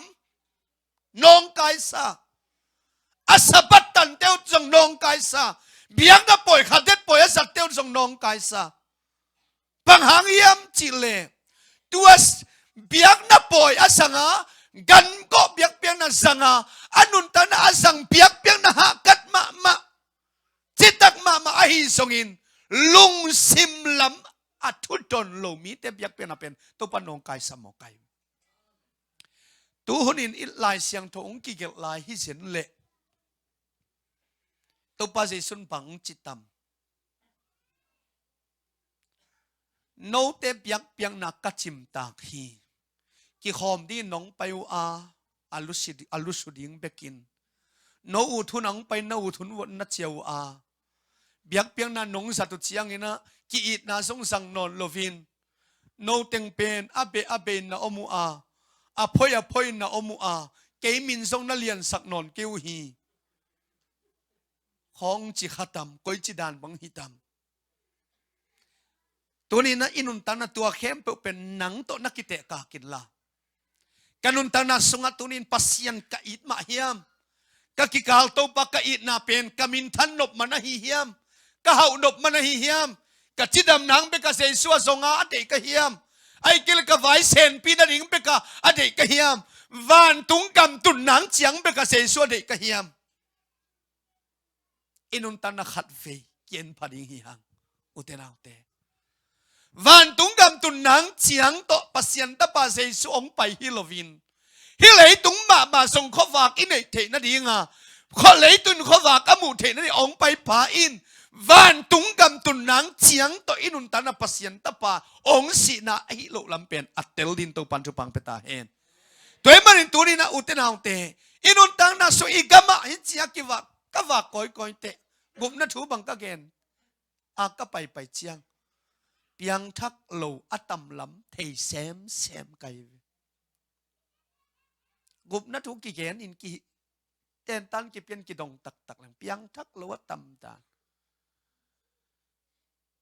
nawngkaisa. A Sabbath tante uh zong nawngkaisa. Biakna pawi, khadet pawi a zatte uh zong nawngkaisa. Bang hang hiam cihleh, tua s-, biakna pawi a zanga, gan gawh biakpiakna zanga, a nuntakna a zang biakpiakna hahkat mahmah, citak mahmah ahi zongin, lungsim lam a thudon lo mite biakpiakna pen Topa nawngkaisa mawk ai. Tuhunin i Lai Siangtho hong kigelh lai hi zen leh, Topa Jesu'n bang ci tam? Note biakpiakna ka cimtak hi. Kikhawm dingin nong pai uh a, a lusi-, a lusu ding bekin. No ut hun a hong pai, no ut hun vuah na ciah uh a, biakpiakna nong zat uh ciangin ah, ki-itna zong zang nawn loin, no teng pen a beh a beh in na om uh a, a phoi a phoi in na om uh a, kei min zong na liansak nawn kei uh hi. Khawng ci kha tam, koici dan bang hi tam? Tunin ah i nuntakna tua khempeuh pen nang tawh na kitehkak inla, ka nuntakna sungah tunin Pasian ka it mah hiam? Ka kikal Topa ka itna pen ka minthan nop man ahi hiam? Ka hauh nop man ahi hiam? Ka cidam nang bek a Jesu a zonga a deih ka hiam? Ahih kei leh ka vai senpi nading bek a a deih ka hiam? Vantung gam tun nang ciang bek a Jesu a deih ka hiam? I nuntakna khatvei ki-en pha ding hi hang, ute naute. Vantung gam tun nang ciang tawh Pasian Tapa Jesu hong pai hi loin, hih leitung mahmah zong khuavak i neih theih nadinga, khua-, leitung khuavak a muh theih nading hong pai pha in, vantung gam tun nang ciang tawh i nuntakna Pasian Tapa hong sihna ahi loh lam pen a tel dingin Topan thupha pia ta hen. Tua ahih manin tunin ah, ute naute, i nuntakna sung i gamah hih ci-a kivak, ka vak kawikawi teh, gupna thu bang ka gen a ka paipai ciang, piangthak lo a tamlam thei semsem ka hi ve. Gupna thu kigen in ki, tentan kipian kidong taktak leng, piangthak lo a tamdan.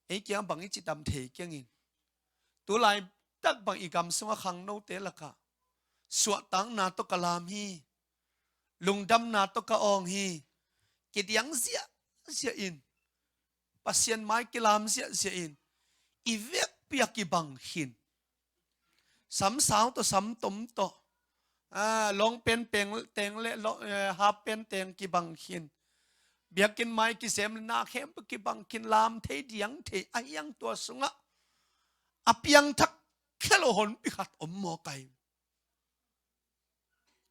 Ei kiang bang i ci tam thei keng in. Tulaitak bang i gam sungah khangnote lakah, suahtakna tawh ka lam hi, lungdamna tawh ka awng hi, kidiang ziahziah in, Pasian mai kilam ziahziah in, i vekpi-a kibang khin. Samsau tawh, samtom tawh, ah, long pen peng, teng le lo-, eh, half pen teng kibang khin. Biakinn mai kisem le na khempeuh kibang khin, lam thei diang thei a hiang tua sungah a piangthak khelo honpi khat om mawk ai.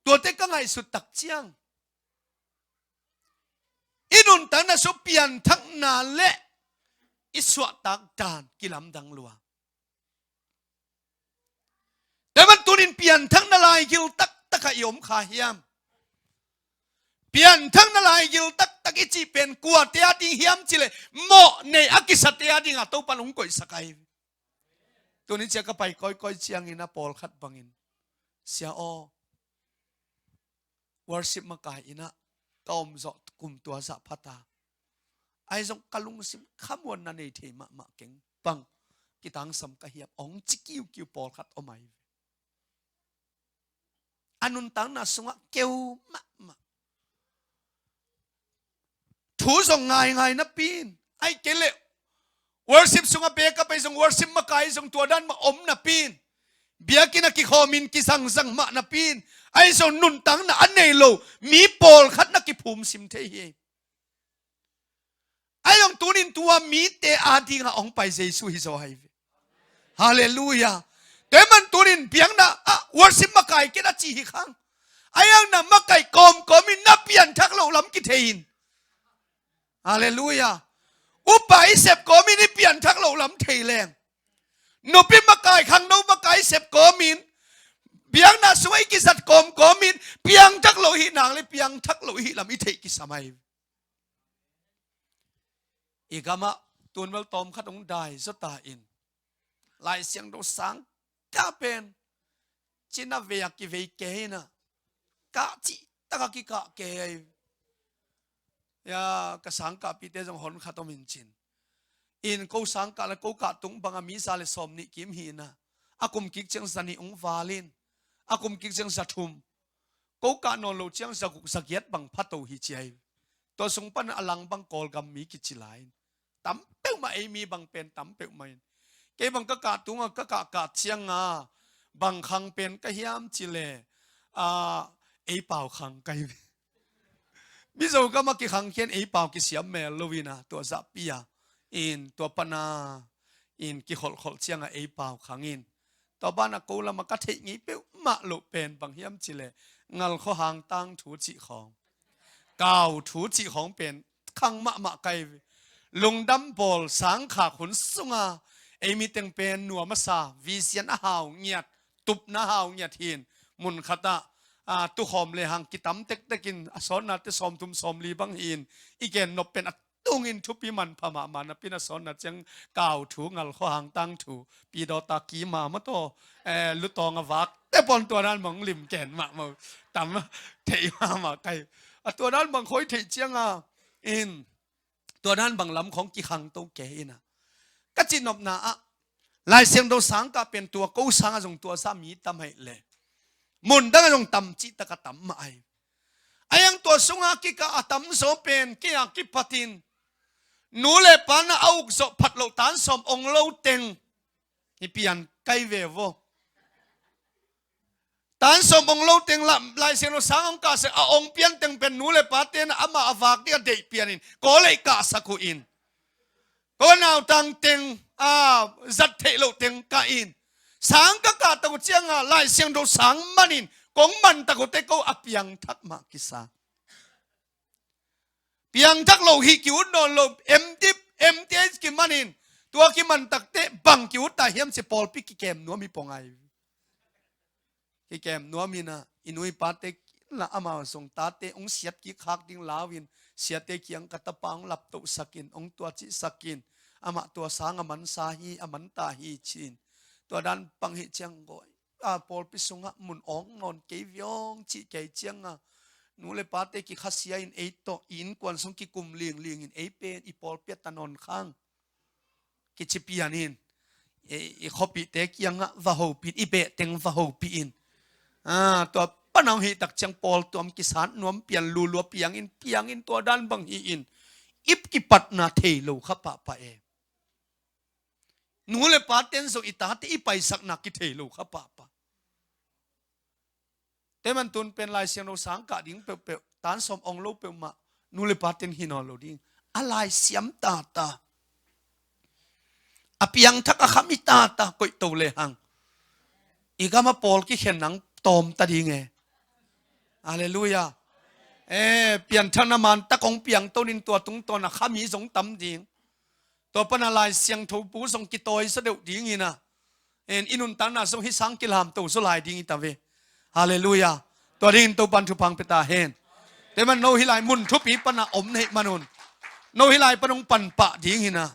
Tuate ka ngaihsut tak ciang, i nuntakna sung pianthakna le i suahtak dan kilamdang lua. Tua ahih manin tunin pianthakna laigil taktakah i om kha hiam? Pianthakna laigil taktak i cih pen kuate ading hiam cih leh, mawhnei a kisate adingah Topan hong koihsak ahi. Tuni ciang ka pai kawikawi ciangin a pawlkhat bangin, "Sia aw, worship makai in ah ka om zawh kum tua zah pha ta. Ahi zong ka lungsim khamuanna nei thei mahmah keng bang, kitangsam ka hiam," hong ci kiukiu pawlkhat om ahi ve. A nuntakna sungah keu mahmah. Thu zong ngaingai napi in, ahih kei leh worship sungah backup ahi zong, worship makai zong tua dan mah om napi in, biakinn ah kikhawmin kizangzang mah napi in, ahi zong nuntakna a nei lo mi pawlkhat na kiphumsim thei hi. Ahi zong tunin tua mite adingah hong pai Jesu hi zaw ahi ve. Halleluiah. Tua ahih man tunin biakna ah worship makai kei in a ci hi khang. Ahi zong na makai kawmkawmin na pianthak loh lam kithei in. Halleluiah. Upa i sep kawmin i pianthak loh lam thei leng, nupi makai, khangno makai i sep kawmin, biakna sungah i kizat kawmkawmin piangthak loh i hih nak leh piangthak loh i hih lam i theih kisam ahi. I gamah tun bel tawmkhat hong dai zaw ta in, Lai Siangtho sang kah pen cina vei a kivei kei in ah, kah cihtak a kikah kei ahi. Ya, ka sangkahpihte zong hon khat om in cin. In ko sangkah leh ko kah tung bangah mi za leh sawm nih kim hi in ah, a kum kik ciang za nih hong val in, a kum kik ciang za thum, ko kah nawn loh ciang za guk za giat bang pha to hi ci ahi. Tua sung pan a lang bang Kawlgam mi kici lai in, tam peuhmah, ei mi bang pen tam peuhmah in. Kei bang ka kah tungah ka kahkah ciangah bang khang pen ka hiam cih leh, ah, ei pau khang ka hi. Mizo gamah kikhang khian ei pau kisiam mel lo in ah, tua zahpi ah in, tua pan a in kikholhkholh ciangah ei pau khang in. Tua banah ko lamah ka theih ngei peuhmah loh pen bang hiam cih leh, ngalkhaw hangtang thu cih khawng, kau thu cih khawng pen khang mahmah ka hi ve. Lungdam bawl sangkhak hun sungah ei mi teng pen nuam a sa, vision a hau ngiat, tupna hau ngiat hi in, mun khatah, ah, tukhawm lehang kitam tektek in, a sawtnate sawmthum sawmli bang hi in, i gen nop pen a tungin thupi manpha mahmah napi in, a sawtna ciang kau thu, ngalkhaw hangtang thu, pidawta kima maw taw, eh, lutawng a vak te pawn tua dan bang lim ken mahmah, tam theih mahmah ka hi. A tua dan bang khoi theih ciangah in, tua dan bang lam khawng kikhangto kei in ah, ka cihnopna ah Lai Siangtho sangkah pen tua ko sangah zong tua sa mi tam ahih leh, mun dangah zong tam cihtak a tam mah ahi. Ahi zong tua sungah kikah a tamzaw pen kei a kipatin nu le pa na a uk zawh phat loh tan sawm ong lo teng hi pian ka hi ve vaw. Tan sawm ong lo teng la, Lai Siangtho sang hong kah seh a ong pian teng pen nu le pate na amah a vak ding a deih pianin kawlei kahsak uh in, ko nautang teng, a, zat theih loh teng kah in, sang ka kahtak uh ciangah Lai Siangtho sang manin kong mantak uh teh ko a piangthak mah kisa. Piangthak lo hi ki-ut nawn lo, M Div, M Th kimanin, tua kimantak teh bang ki-ut ta hiam ci, pawlpi kikem nuam hi pong ai. Kikem nuam in ah, i nu i pate la amau zong tate hong siat kik khak ding lau in, siate kiang ka tapa hong laptohsak in, hong tuacihsak in, amah tua sang a mansa hi, a manta hi ci-in. Tua dan pang hi ciang gawi a, pawlpi sungah mun awng nawn kei viawng cih kei ciangah, nu le pate kikhasia in ei tawh i innkuan sung kikum lingling in ei pen i pawlpi a ta nawn khang kici pian in, i, i khuapihte kiangah va hopih in, i behteng va hopih in. A, tua pan a hong hih tak ciang pawl tuam kisat nuam pian, lulua piang in, piang in, tua dan bang hi in, i kipatna thei lo kha pahpah e. Nu le paten zong i tate i paisakna kithei lo kha pahpah. Tua ahih man tun pen Lai Siangtho sang kah ding peuhpeuh, tan sawm ong lo peuhmah nu le paten hi nawn lo ding. A laisiam tata, a piangthak a kham hi tata, koih to lehang i gam a pawl kikhen nang tawm ta ding e. Halleluiah. E, pianthakna man tak hong piang to ning, tua tungtawn a kham hi zong tam ding. Tua pan a Lai Siangtho bu zong kitawi zaw deuh ding in ah, en, i nuntakna zong hih sang kilamto zaw lai ding hi ta ve. Halleluiah. Tua dingin Topan thupha hong pia ta hen. Tua ahih man no hih lai mun thupi pan a om na hih man un, no hih lai pan hong pan pah ding in ah,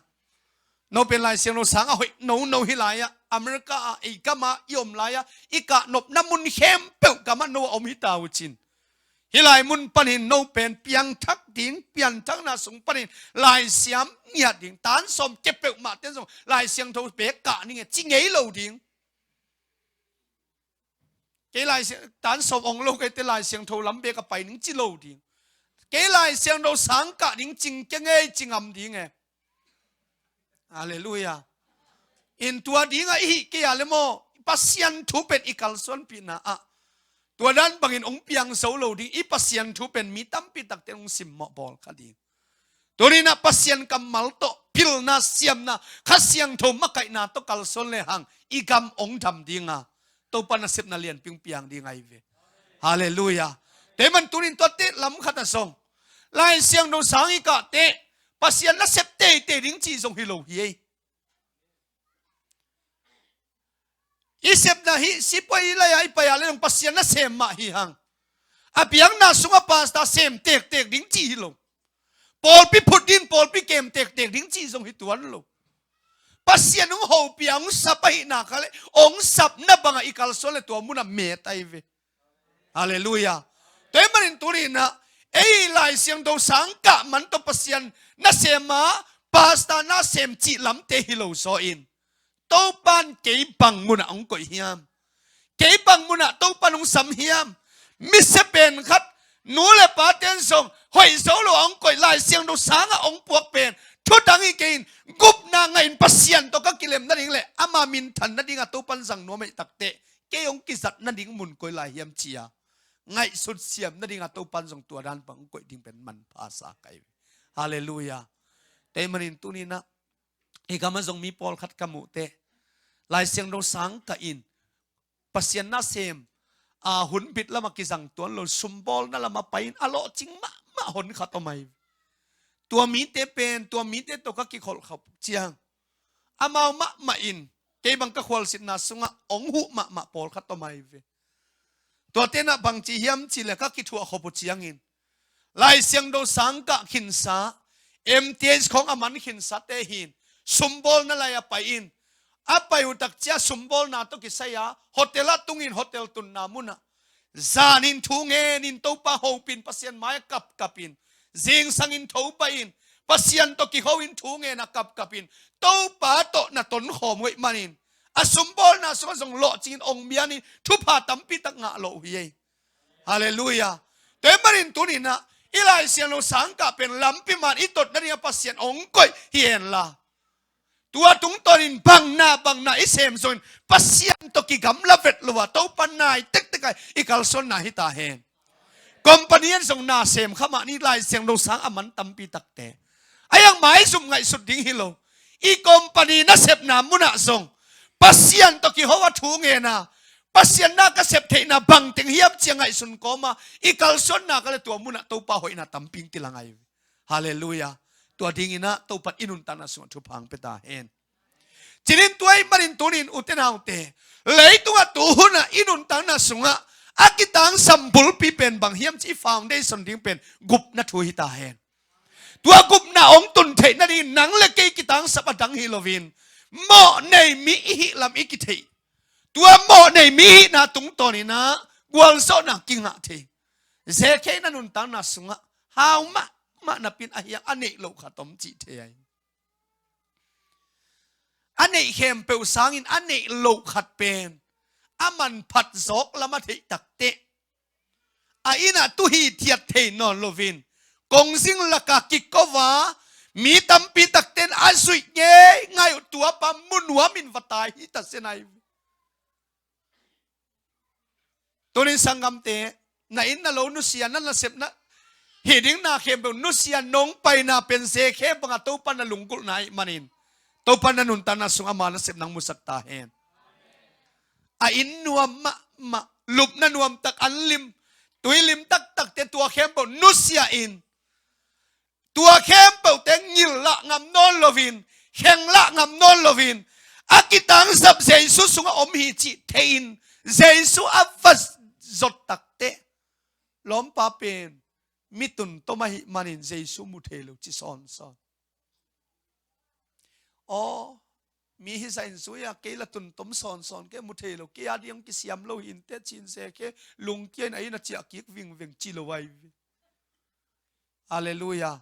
no pen Lai Siangtho sang a hoih no, no hih lai ah America ah, ei gam ah i om lai-a i kahnopna mun khempeuh gamah no a om hi ta uh cin. Hih lai mun panin no pen piangthak ding, pianthakna sung panin Lai Siangtho ngiat ding, tan sawm kei peuhmah ten zong Lai Siangtho bek kah ning e ci ngei lo ding. Kei Lai Siang, tan sawm ong lo kei te Lai Siangtho lam bek a pai ning ci lo ding. Kei Lai Siangtho sang kah ding cing kei ngei ci ngam ding e. Halleluiah. In tua dingah i hih kei a le maw, Pasian thu pen i kalsuanpihna ah tua dan bangin ong piang zo lo ding, i Pasian thu pen mi tampi takte ong simmawh pawlkhat ding. Tuninah Pasian kammal tawh pilna, siamna, Kha Siangtho makaihna tawh kalsuan lehang i gam ong dam dinga Topa nasepna lianpi ong piang ding ahi ve. Halleluiah. Tua ahih man tunin tuate lam khatah zong Lai Siangtho sang i kah teh Pasian nasep teitei ding cih zong hi lo hi ei. I sepna hih sipuai lai-a i pai-a le zong Pasian nasem mah hi hang. A biakna sungah pastor sem tektek ding cih hi lo. Pawlpi phut ding, pawlpi kem tektek ding cih zong hi tuan lo. Pasian ong hopih a ong sap ahihna kha le ong sapna bangah i kalsuan le tua munah met ahi ve. Halleluiah. Tua ahih manin tuninah ei Lai Siangtho sang kah man tawh Pasian nasem a, pastor nasem cih lamte hi lo zaw in, Topan kei bang munah ong koih hiam? Kei bang munah Topan ong sam hiam? Mise pen khat, nu le pa ten zong hoih zo lo a ong koih, Lai Siangtho sangah ong puak pen thudang hi kei in, gupna ngah in Pasian tawh ka kilem nading le ama minthan nadinga Topan zang nuam ahih takteh kei ong kizat nading mun koi lai hiam ci-a ngaihsut siam nadinga Topan zong tua dan bang ong koih ding pen manpha sa ka hi ve. Halleluiah. Tua ahih manin tuninah i gamah zong mi pawlkhat ka muh teh Lai Siangtho sang kah in Pasian nasem a, hun bit lamah kizang tuan lo, sumbawlna lamah pai in a lawhcing mahmah hon khat om ahi. Tua mite pen tua mite tawh ka kikholh khop ciang amau mahmah in kei bang ka khualzinna sungah ong huh mahmah pawlkhat om ahi ve. Tua tenah bangci hiam cih le ka kithuah khop uh ciangin Lai Siangtho sang kah khinsa, M T H khong a man khinsate hi in, sumbawlna lai a pai in, a pai uh takcia sumbawlna tawh kisai-a hotel ah tungin hotel tunna munah zanin thu ngenin Topa hopih in Pasian mai-ah kapkap in, zingsangin tho pai in Pasian tawh kiho in thu ngen a kapkap in Topa tawh na tonkhawm uh ahih manin a sumbawlna sungah zong lawhcingin ong bianin thupha tampi tak ngah lo uh hi ei. Halleluiah. Tua ahih manin tuninah i Lai Siangtho sang kah pen lampi man i tot nadinga Pasian ong koih hi henla, tua tungtawnin bangna bangna i sem zongin Pasian tawh kigamla vet lo a Topa nai tektek a i kalsuanna hi ta hen. Company in zong na sem kha mah ni, Lai Siangtho sang a man tampi takte. A iang maizum ngaihsut ding hi lo. I company nasepna munah zong Pasian tawh kiho a thu ngen a, Pasian na ka sep theihna bangteng hiam ci-a ngaihsun kawma i kalsuanna kha le tua munah Topa hoihna tampi ong kilang ahi. Halleluiah. Tua dinginah Topan i nuntakna sungah thupha ong pia ta hen. Cinin tua ahih manin tunin ute naute, leitungah tuhunah i nuntakna sungah a kitangsam bulpi pen bang hiam cih i foundation ding pen gupna thu hi ta hen. Tua gupna ong tun theih nadingin nang le kei kitangsap a dang hi loin mawhnei mi i hih lam i kitheih. Tua mawhnei mi hihna tungtawninah gualzawhna kingah thei. Zekhe in a nuntakna sungah hau mahmah napi-in a hiang a neih loh khat om cih thei ahi. A neih khempeuh sangin a neih loh khat pen a manphat zawk lam a theih takteh a innah tu hithiat thei nawn loin kongzing lakah kiko a, mi tampi takte in a zuih ngeingai uh, tuapa mu nuamin va tai hi ta zen ahi. Tunin sanggamte, na inn na lo nusia, na nasepna, hih ding na khempeuh nusia, nong paina pen Zekhe banga Topa na lunggulhna ahih manin Topa na nuntakna sung ama nasepna ong musak ta hen. A inn nuam mahmah, lupna nuamtak, an lim, tui lim taktakte, tua khempeuh nusia in, tua khempeuhte ngilh lah ngam nawn loin, kheng lah ngam nawn loin, a kitangsap Jesu sungah om hi cih thei-in Jesu a va zot takteh lawmpa pen mi tuntom ahih manin Jesu mu thei lo ci sawnsawn. Aw, Mi hisa in zui a, kei la tun tom sawnsawn, kei mu thei lo, kei a ding kisiam lo hi inteh, cin se khe, lungkia in a inn a ciah kik vingveng ci lo ai ve. Halleluiah.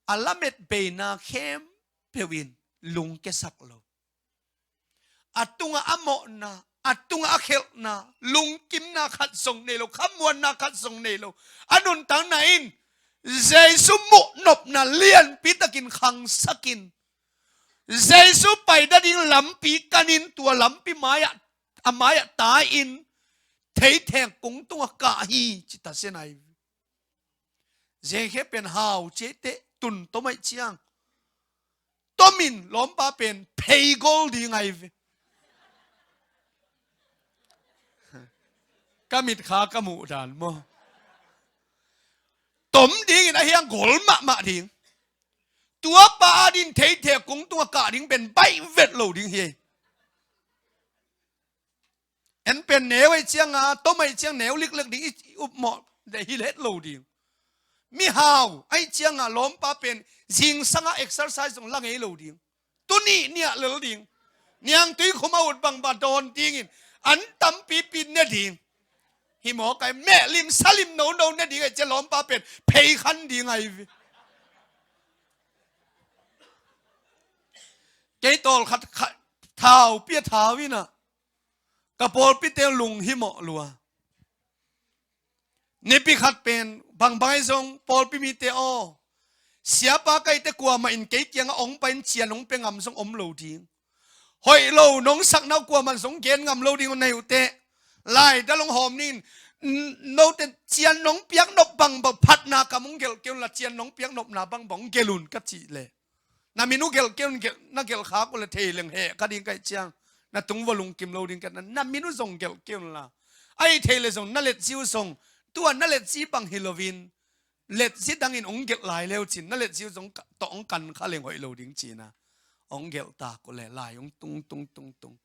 A lamet beina khempeuh in lungkiasak lo. A tungah a mawhna, a tungah a khelhna, lungkimna khat zong nei lo, khamuanna khat zong nei lo. A nuntakna in Jesu muhnopna lianpi takin khangsakin, Jesu paida ding lampi kanin, tua lampi mai-ah, a mai-ah tai-in, theithek kung tungah kah hi, ci ta se nai. Zekhe pen hau ciate tun tom aih ciang, tomin lawmpa pen phei gol ding ai ve. Ka mitkha ka muh dan maw? Tom dingin a hiang gol mahmah ding. Tua pa a din theithek kung tungah kah ding pen baih vet lo ding hi. En pen neu aih cianga, tom aih ciang neu liklek ding i, i upmawh deh hi let lo ding. Mihau aih cianga lawmpa pen zingsanga exercise zong la ngei lo ding. Tuni niah lel ding. Niangtui khum a ut bangbang dawn dingin an tampipi ne ding. Hi mawk ai, mehlim salim nono ne ding aih ciang lawmpa pen phei khan ding ai ve. Kei tawlkhat khat thau pia thau inah ka pawlpite lung hi mawh lua. Nipi khat pen bangbang aih zong pawlpi mite aw, siapa kaite kuamah in kei kiangah ong pain cian ong pia ngam zong om lo ding. Hoih lo nong sakna uh kuamah zong gen ngam lo ding uh na hi uh teh. Lai dal ong hawm ning, note cian nong piak nop bangbang phatna kam ong gelh kei un la, cian nong piak nopna bangbang ong gelh un ka cih leh, na min uh gelh kei un, gelh, na gelh khak uh leh thei leng heh ka ding ka hih ciang, na tung vua lungkim lo ding ka, na, na min uh zong gelh kei un la. Aih thei leh zong na letzi uh zong, tua na letzi bang hi loin, letzi dangin ong gelh lai leu cin, na letzi uh zong ka, tawh ong kan kha leng hoih lo ding cina. Ong gelh tak uh leh lai ong tung, tung, tung, tung.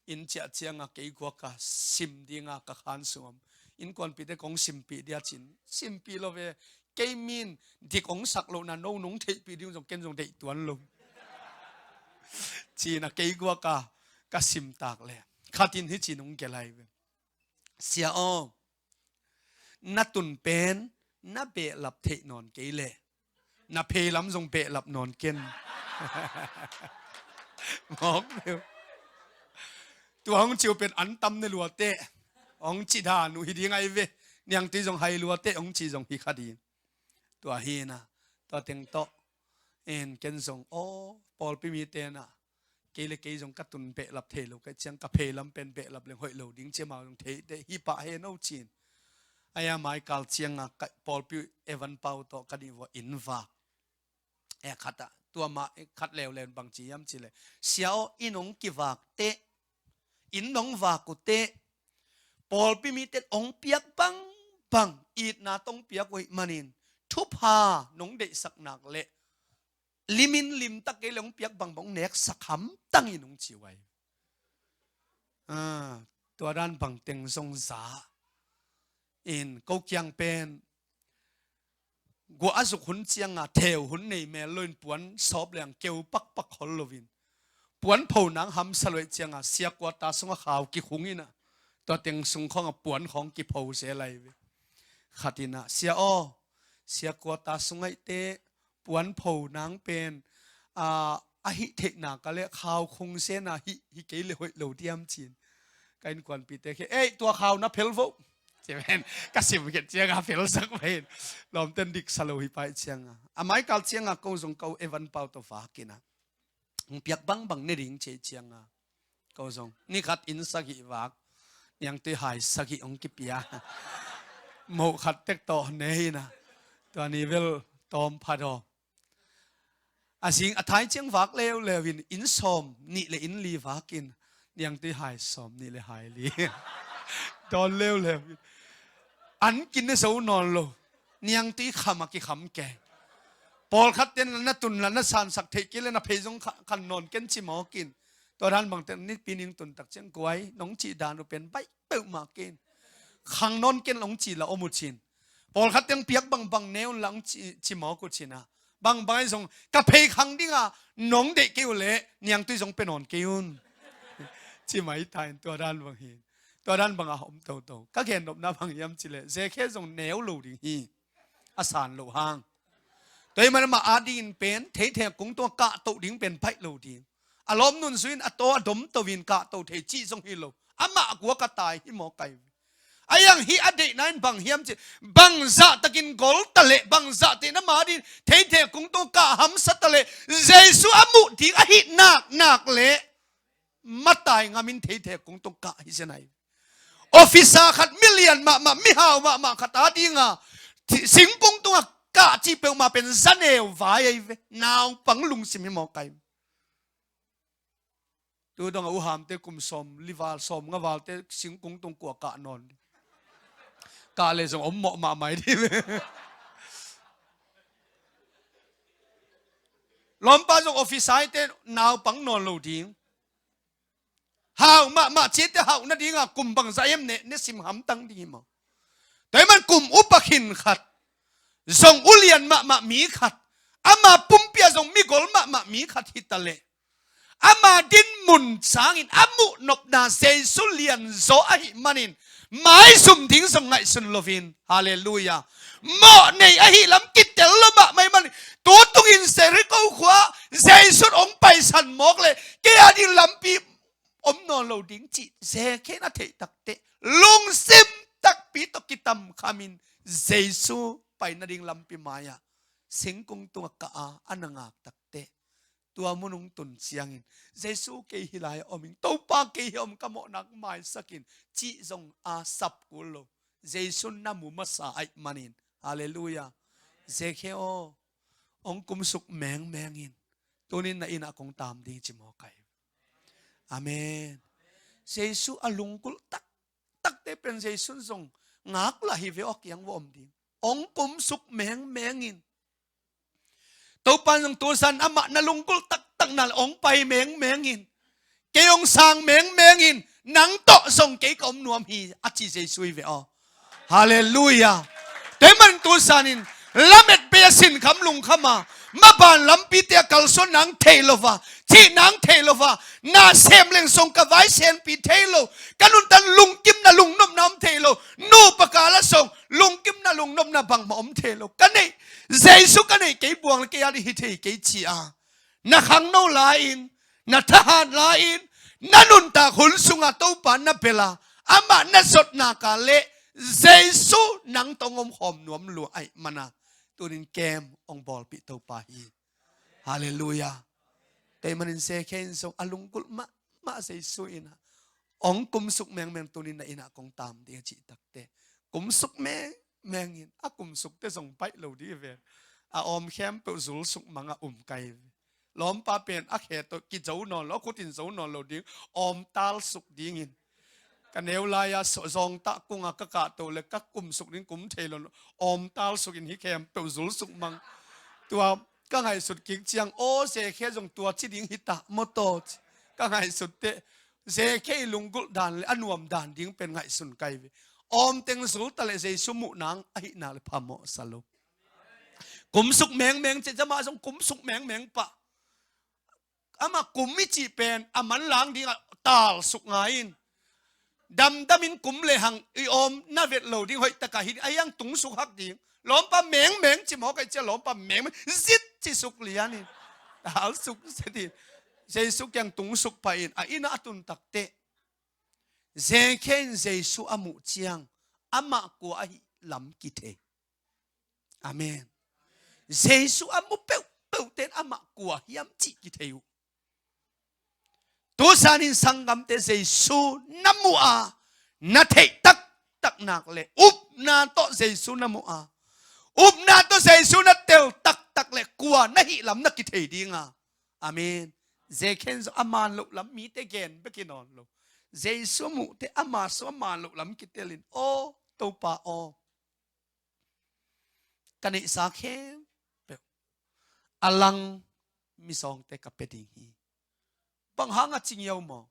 Inn ciah cianga kei guak a sim dinga ka khan sung om. Innkuanpite kong simpih dia cin, simpih lo ve. Kei min dik ong sak lohna no nong theihpih ding zong ken zong deih tuan lo. Cina kei guak a ka sim tak leh khatin hi cin ong gelh ai ve. Sia aw, na tun pen na behlap theih nawn kei leh na phei lam zong behlap nawn ken. Mawk leu. Tua hong ci uh pen an tam ne lua teh, hong ci dan uh hi ding ai ve. Niangtui zong hai lua teh hong ci zong hi kha ding. Tua hi na, tua teng tawh en ken zong aw, pawlpi mite na, kei le kei zong ka tun behlap thei lo ka hih ciang, ka phei lam pen behlap leng hoih lo ding ci, amau zong thei teh hi pah hen aw cin. Aia mai kal cianga ka pawlpi Evan Pau tawh ka nih vua inn vak. E khat ah, tua mah khat leuleu bang ci hiam cih leh, sia aw, inn ong kivak teh, inn nong vak uh teh, pawlpi mite ong piak bangbang itna tawh ong piak uh ahih manin, thupha nong deihsak nak leh limin limtak kei leh ong piak bangbang ong neksak hamtangin ong ci uh ai. Ah, tua dan bangteng zong za in, ko kiang pen guah a zuk hun cianga theu hun nei mel loin puan sawp leng keu pakpak hol loin, puan pho nang hamsa loih cianga siakua ta sunga khau kikhung inah, tua teng sung khawngah puan khawng kipho zel ai ve. Khat inah, sia aw, siakua ta sung aih teh puan pho nang pen, a, a hih theihna ka leh khau khung sena hih, hih kei leh hoih lo diam cin. Ka innkuanpite khe, ei, tua khau na phel voh. Ci ven, ka sim khet cianga phelsak ven. Lawmten diksa lo hi pah cianga. A mai kal cianga ko zong ko Evan Pau tawh vak inah, ong piak bangbang ne ding ci cianga, ko zong ni khat inn sagih vak, niangtui hai sagih ong kipia. Moh khat tek tawh ne hi na. Tua ni vel tawm pha daw. A zing a thai ciang vak leuleu in, inn sawm nih le inn li vak in, niangtui hai sawm nih le hai li. Dawn leuleu in. An kin ne zo nawn lo. Niangtui kham a kikham kei. Pawlkhat ten na tun la na sansak theih kei leh na phei zong kha-, khan nawn ken ci mawk in. Tua dan bangte nipi ning tun tak ciang guai, nong cih dan uh pen baih peuhmah ken. Khang nawn ken ong ci la om uh cin. Pawlkhat teng piak bangbang ne un la ong ci, ci mawk uh cin a. Bangbang ahi zong ka pheikhang dinga nong deih kei uh leh niangtui zong pia nawn kei un. Ci mai ta in tua dan bang hi. Tua dan banga om toto. Ka gennopna bang hiam cileh, Zekhe zong neu lo ding hi. A san loh hang. Tua hi man amah adingin pen theithek kung tungah kahtoh ding pen baih lo ding. A lawm nunzui in a taw a domto in kahtoh thei cih zong hi lo. Amah kua ka tai hi maw kai. A iang hi a deihna in bang hiam ci, bangzah takin gol ta leh, bangzah tein ama din theithek kung tung kah hamsa ta leh, Jesu a muh ding ahih naknak leh matai ngamin theithek kung tung kah hi zenai. Officer khat milian mahmah, mihau mahmah khat a dinga thi-, singkung tungah kah cih peuhmah pen zaneu vai ahi ve. Naupang lungsim hi maw kai. Tu dong a u Hamte kum sawm li val, sawm nga valte singkung tung kua kah nawn. Kah le zong om mawh mahmah hi dih. Lawmpa zong officer te naupang nawn lo ding. Hau mahmah ciate hauh nadinga kum bangzah em ne, ne sim hamtang ding hi maw. Tua hi man kum upa khin khat, zong ulian mahmah mi khat, ama pumpi ah zong migol mahmah mi khat hi ta leh, ama dinmun sangin a muh nopna Jesu lianzaw ahih manin maizum ding zong ngaihsun loin. Halleluiah. Mawh nei ahih lam kitel lo mahmah ahih manin tu tungin Jericho khua Jesu in hong paisan mawk leh kei a ding lampi om nawn lo ding cih Zekhe in a theih takteh lungsim takpi tawh kitamkhamin Jesu pai nading lampi mai-ah singkung tungah kah a, a na ngak takteh tua mun hong tun ciangin Jesu kei hi lai-ah om ing, Topa kei hi om, ka mawhna maisak in cih zong a sap kul lo. Jesu na mu masa ahih manin. Halleluiah. Zekhe aw, hong kumsuk mengmeng in. Tunin na innah kong tam ding ci maw kai. Amen. Jesu a lunggulh taktakte pen Jesu in zong ngaklah hi ve aw, kiang va om ding. Hong kumsuk mengmeng in. Topa in zong tu zan amah na lunggulh taktak na leh hong pai mengmeng in. Kei hong sang mengmeng in, nang tawh zong kei ka om nuam hi a ci Jesu hi ve aw. Halleluiah. Tua hi man tu zanin lamet bei a sinkham lungkham a, maban lampite a kalsuan nang thei lo va, cih nang thei lo va, na sem leng zong ka vai senpi thei lo, ka nuntan lungkimna lungnopna om thei lo, nupa kal ah zong lungkimna lungnopna bangmah om thei lo, ka neih, Jesu ka neih kei buang leh kei a ding hi thei kei ci a. Na khangno lai-in, na thahat lai-in, na nuntak hun sungah Topa na bel a, amah na zotnak ah leh Jesu nang tawh hong om khawm nuam lua ahih manin tunin kem hong bawlpih Topa hi. Halleluiah. Tua hi manin Zekhe in zong a lunggulh mahmah Jesu in a hong kumsuk mengmeng, tunin na innah kong tam ding a cih takteh kumsuk mengmeng in, a kumsukte zong baih lo ding hi ve. A awm khempeuh zul suk mangah um kai ve. Lawmpa pen a khe tawh kizo nawn lo, a khutin zo nawn lo ding, awmtal suk dingin. Ka neu lai-a zawngtah kungah ka kahto leh ka kumsuk ding kum thei lo, awmtal sukin hih khempeuh zul suk mang. Tua ka ngaihsut kik ciang, aw, Zekhe zong tua ci ding hi ta maw taw ci. Ka ngaihsut teh Zekhe i lunggulh dan leh a nuam dan ding pen ngaihsun kai ve. Awm teng zul ta leh Jesu muh nang ahih nak leh phamawh sa lo. Kumsuk mengmeng cih ciang amah zong kumsuk mengmeng pah. Amah kum i cih pen a manlang dingah talsuk ngai in. Damdamin kum lehang i awm na vet lo ding, hoih takah hi ding, a hiang tungsuk hak ding. Lawmpa mengmeng ci maw kai cia, lawmpa mengmeng zit ci suk lian in. Talsuk zit in. Jesu kiang tungsuk pah in, a innah a tun takteh Zekhe in Jesu a muh ciang amah kua ahih lam kithei. Amen. Jesu a mu peuhpeuhte in amah kua hiam cih kithei uh. Tu zanin sanggamte, Jesu na muh a, na theih taktak nak leh upna tawh Jesu na muh a, upna tawh Jesu na tel taktak leh kua na hih lam na kithei ding a. Amen. Zekhe in zong a man loh lam mite gen bek hi nawn lo. Jesu muhte ama sung a man loh lam kitelin, aw Topa aw, ka neihsa khempeuh a lang mizawngte ka pia ding hi. Bang hanga ci ngiau maw?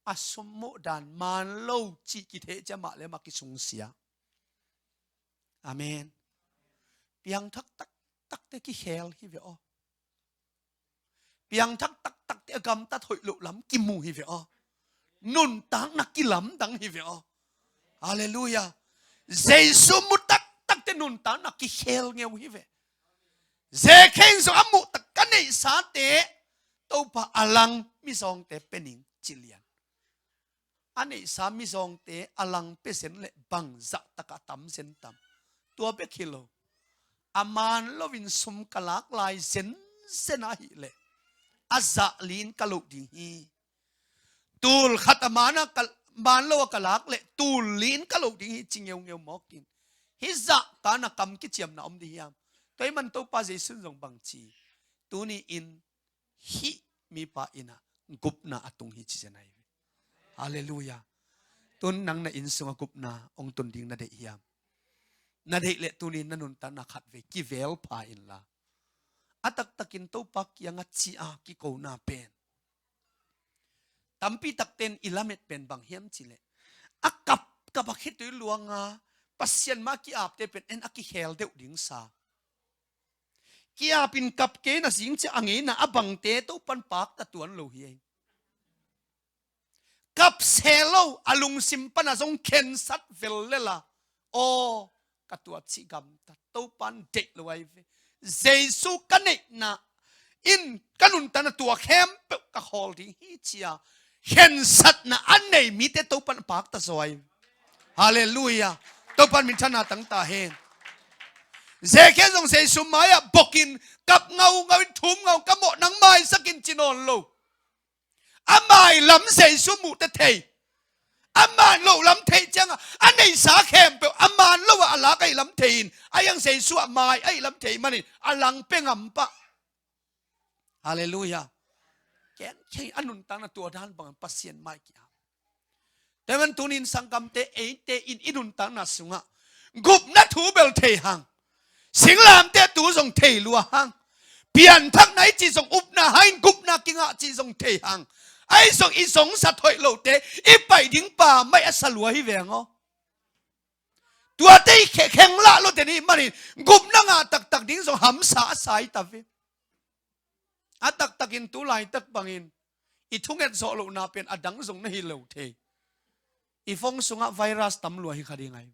A sum muh dan man lo cih kithei cia mah leh mah kisungsia. Amen. Piangthak tak taktakte kikhel hi ve aw. Piangthak taktakte a gamtat hoih loh lam kimu hi ve aw. Nuntakna kilamdang hi ve aw. Halleluiah. Jesu mu taktakte nuntakna kikhel ngeu hi ve. Zekhia in zong a muh tak, ka neihsate Topa a lang mizawngte pia ning ci lian. A neihsa mizawngte a lang pia zen leh bang zahtak a tam zen tam. Tua bek hi lo, a man loin sum ka lak lai zenzen ahih leh a zah li-in ka loh ding hi. Tul khat a man a ka, man lo a ka lak leh tul li-in ka loh ding hi ci ngeungeu mawk in. Hih zah ka-in a kam kiciamna om ding hiam? Tua ahih man Topa Jesu in zong bang ci? Tuni-in hih mipa in ah gupna a tung hi ci zen ahi ve. Halleluiah. Tun nang na inn sungah gupna hong tun ding na deih hiam? Na deih leh tuni-in na nuntakna khatvei kivel pha inla, a taktakin Topa kiangah ci-a kikona pen. Tampi takte in i lamet pen bang hiam cih leh, a kapkap a khitui luanga Pasian mai-ah ki-apte pen en a kikhel deuh ding sa. Ki-ap in kap kei na zing ciang a ngeina a bangte Topa in pakta tuan lo hi ei. Kap se lo, a lungsim pan a zong khensat vel lela. Aw, ka tuah cih gamtat, Topa in deih lo ahi ve. Jesu ka neihna in ka nuntakna tua khempeuh ka khawl ding hi ci-a khensatna a nei mite Topa in a pakta zaw ahi ve. Halleluiah. Topa in minthanna tang ta hen. Zekhia zong Jesu mai-ah bok in kap ngaungau in thum ngau, ka mawh nang maisak in ci nawn lo. A mai lam Jesu muh teh thei. A man loh lam theih ciangah a neihsa khempeuh a man lo ah a lak ahih lam thei in, a hiang Jesu a mai ahih lam thei manin a lang pia ngam pah. Halleluiah. Ken khei a nuntakna tua dan bangin Pasian mai ki-ap. Tua ahih man tuni-in sanggamte, eite in i nuntakna sungah gupna thu bel thei hang, singlamteh thu zong thei lua hang, pianthakna i cih zong upna hangin gupna kingah cih zong thei hang. Ahi zong i zongsat hoih lote i paih ding pa mai a sa lua hi veng aw. Tuate i khe-, kheng lah lote nih manin gupna ngah taktak ding zong hamsa a sa hi ta ve. A taktakin tu laitak bangin i thunget zawh lohna pen a dang zong na hi lo thei. I phone sungah virus tam lua hi kha ding ahi.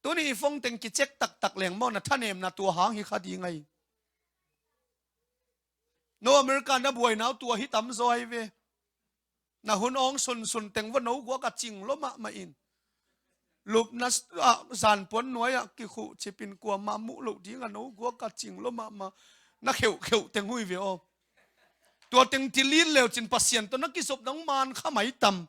Tuni i phone teng kicheck taktak leng maw, na thanemna tua hang hi kha ding ahi. No America na buaina uh tua hi tam zaw ahi ve. Na hun awng sunsun teng va no guak a cing lua mahmah in. Lupna s-, ah, zanpuan nuai-ah kikhuh cipin kuamah muh loh ding a no guak a cing lua mahmah. Na kheuhkheuh teng uh hi ve aw. Tua teng tilin leu cin Pasian tawh na kizop nang man kha mai tam.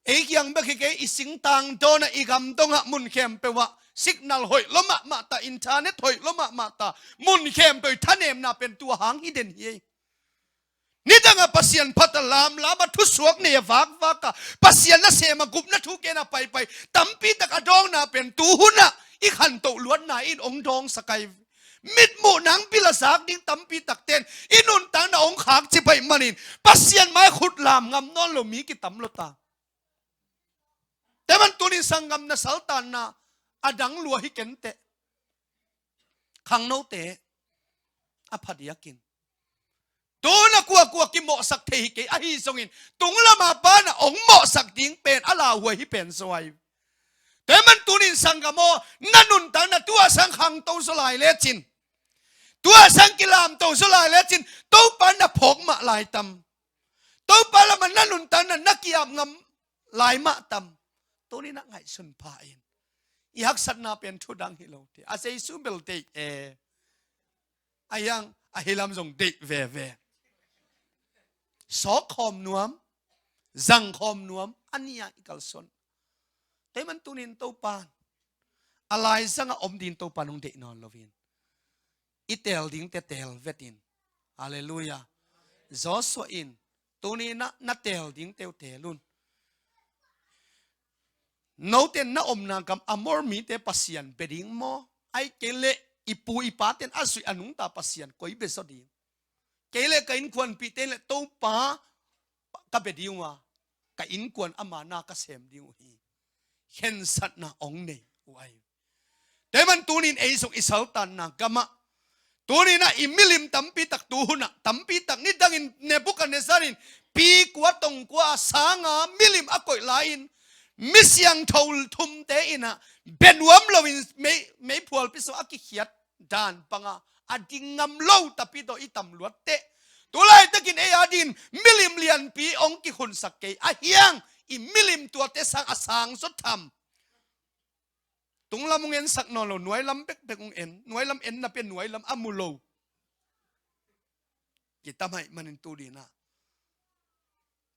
Ei kiang bek hi kei, i singtang dawnah, i gam dongah, mun khempeuh ah signal hoih lua mahmah ta, internet hoih lua mahmah ta, mun khempeuh i thanemna pen tua hang hi den hi ei. Nidangah Pasian phat a lamlam a, thusuak nei a vakvak a, Pasian nasem a gupna thu gen a paipai tampi tak a dawngna pen tu hunah i khantoh luatna in hong dawngsak ahi. Mitmuh nang bil a zak ding tampi takte in i nuntakna hong khak cip ahih manin Pasian mai khut lam ngam nawn lo mi kitam lua ta. Tua ahih man tuni-in sanggam na saltanna a dang lua hi kei inteh. Khangnote a phadiakin, tu-in a kuakua kimawhsak thei hi kei, ahi zongin tung lam a pan a hong mawhsak ding pen a lauhuai hi pen zaw ahi. Tua ahih man tuni-in sanggam aw, na nuntakna tua sang khangto zaw lai lecin, tua sang kilamto zaw lai lecin, Topa na phawk mah lai tam? Topa lamah na nuntakna na ki-ap ngam lai mah tam? Tuni-in na ngaihsun pha in. I haksatna pen thu dang hi lo thei. A Jesu bel deih e. A hiang, a hi lam zong deih veve. Sawk khawm nuam, zang khawm nuam, a nih-ah i kalsuan. Tua ahih man tuni-in Topa in a laizang a om ding Topa in hong deih nawn loin, i teel dingte teel vet in. Halleluiah. Joshua in, tuni-in na, na teel dingte uh teel un. Note in na omna gam Amor mite pasian bia ding maw? Ahih kei leh i pu i pate'n a zuih a nungta Pasian koi bia zaw ding? Kei leh ka innkuanpihte in leh Topa ka bia ding uh a, ka innkuan ama na ka sem ding uh hi. Khensatna hong nei uh ahi. Tua ahih manin tunin ei zong i saltanna gamah, tuninah i milim tampi tak tu hunah, tampi tak nidangin Nebuchadnezzar in pi kua tong kua a sanga milim a koih lai-in, mi siangtho thumte inah bia nuam loin mei, meiphualpi sung a kikhiat dan banga a ding ngam lo tapi tawh i tam luat teh, tu laitakin ei a dingin milim lianpi hong kikhunsak kei a hiang, i milim tuate sang a sang zaw tham. Tunglam hong ensak nawn lo, nuailam bekbek hong en, nuailam enna pia nuailam a mu lo. Kitam ahih manin tu dinah,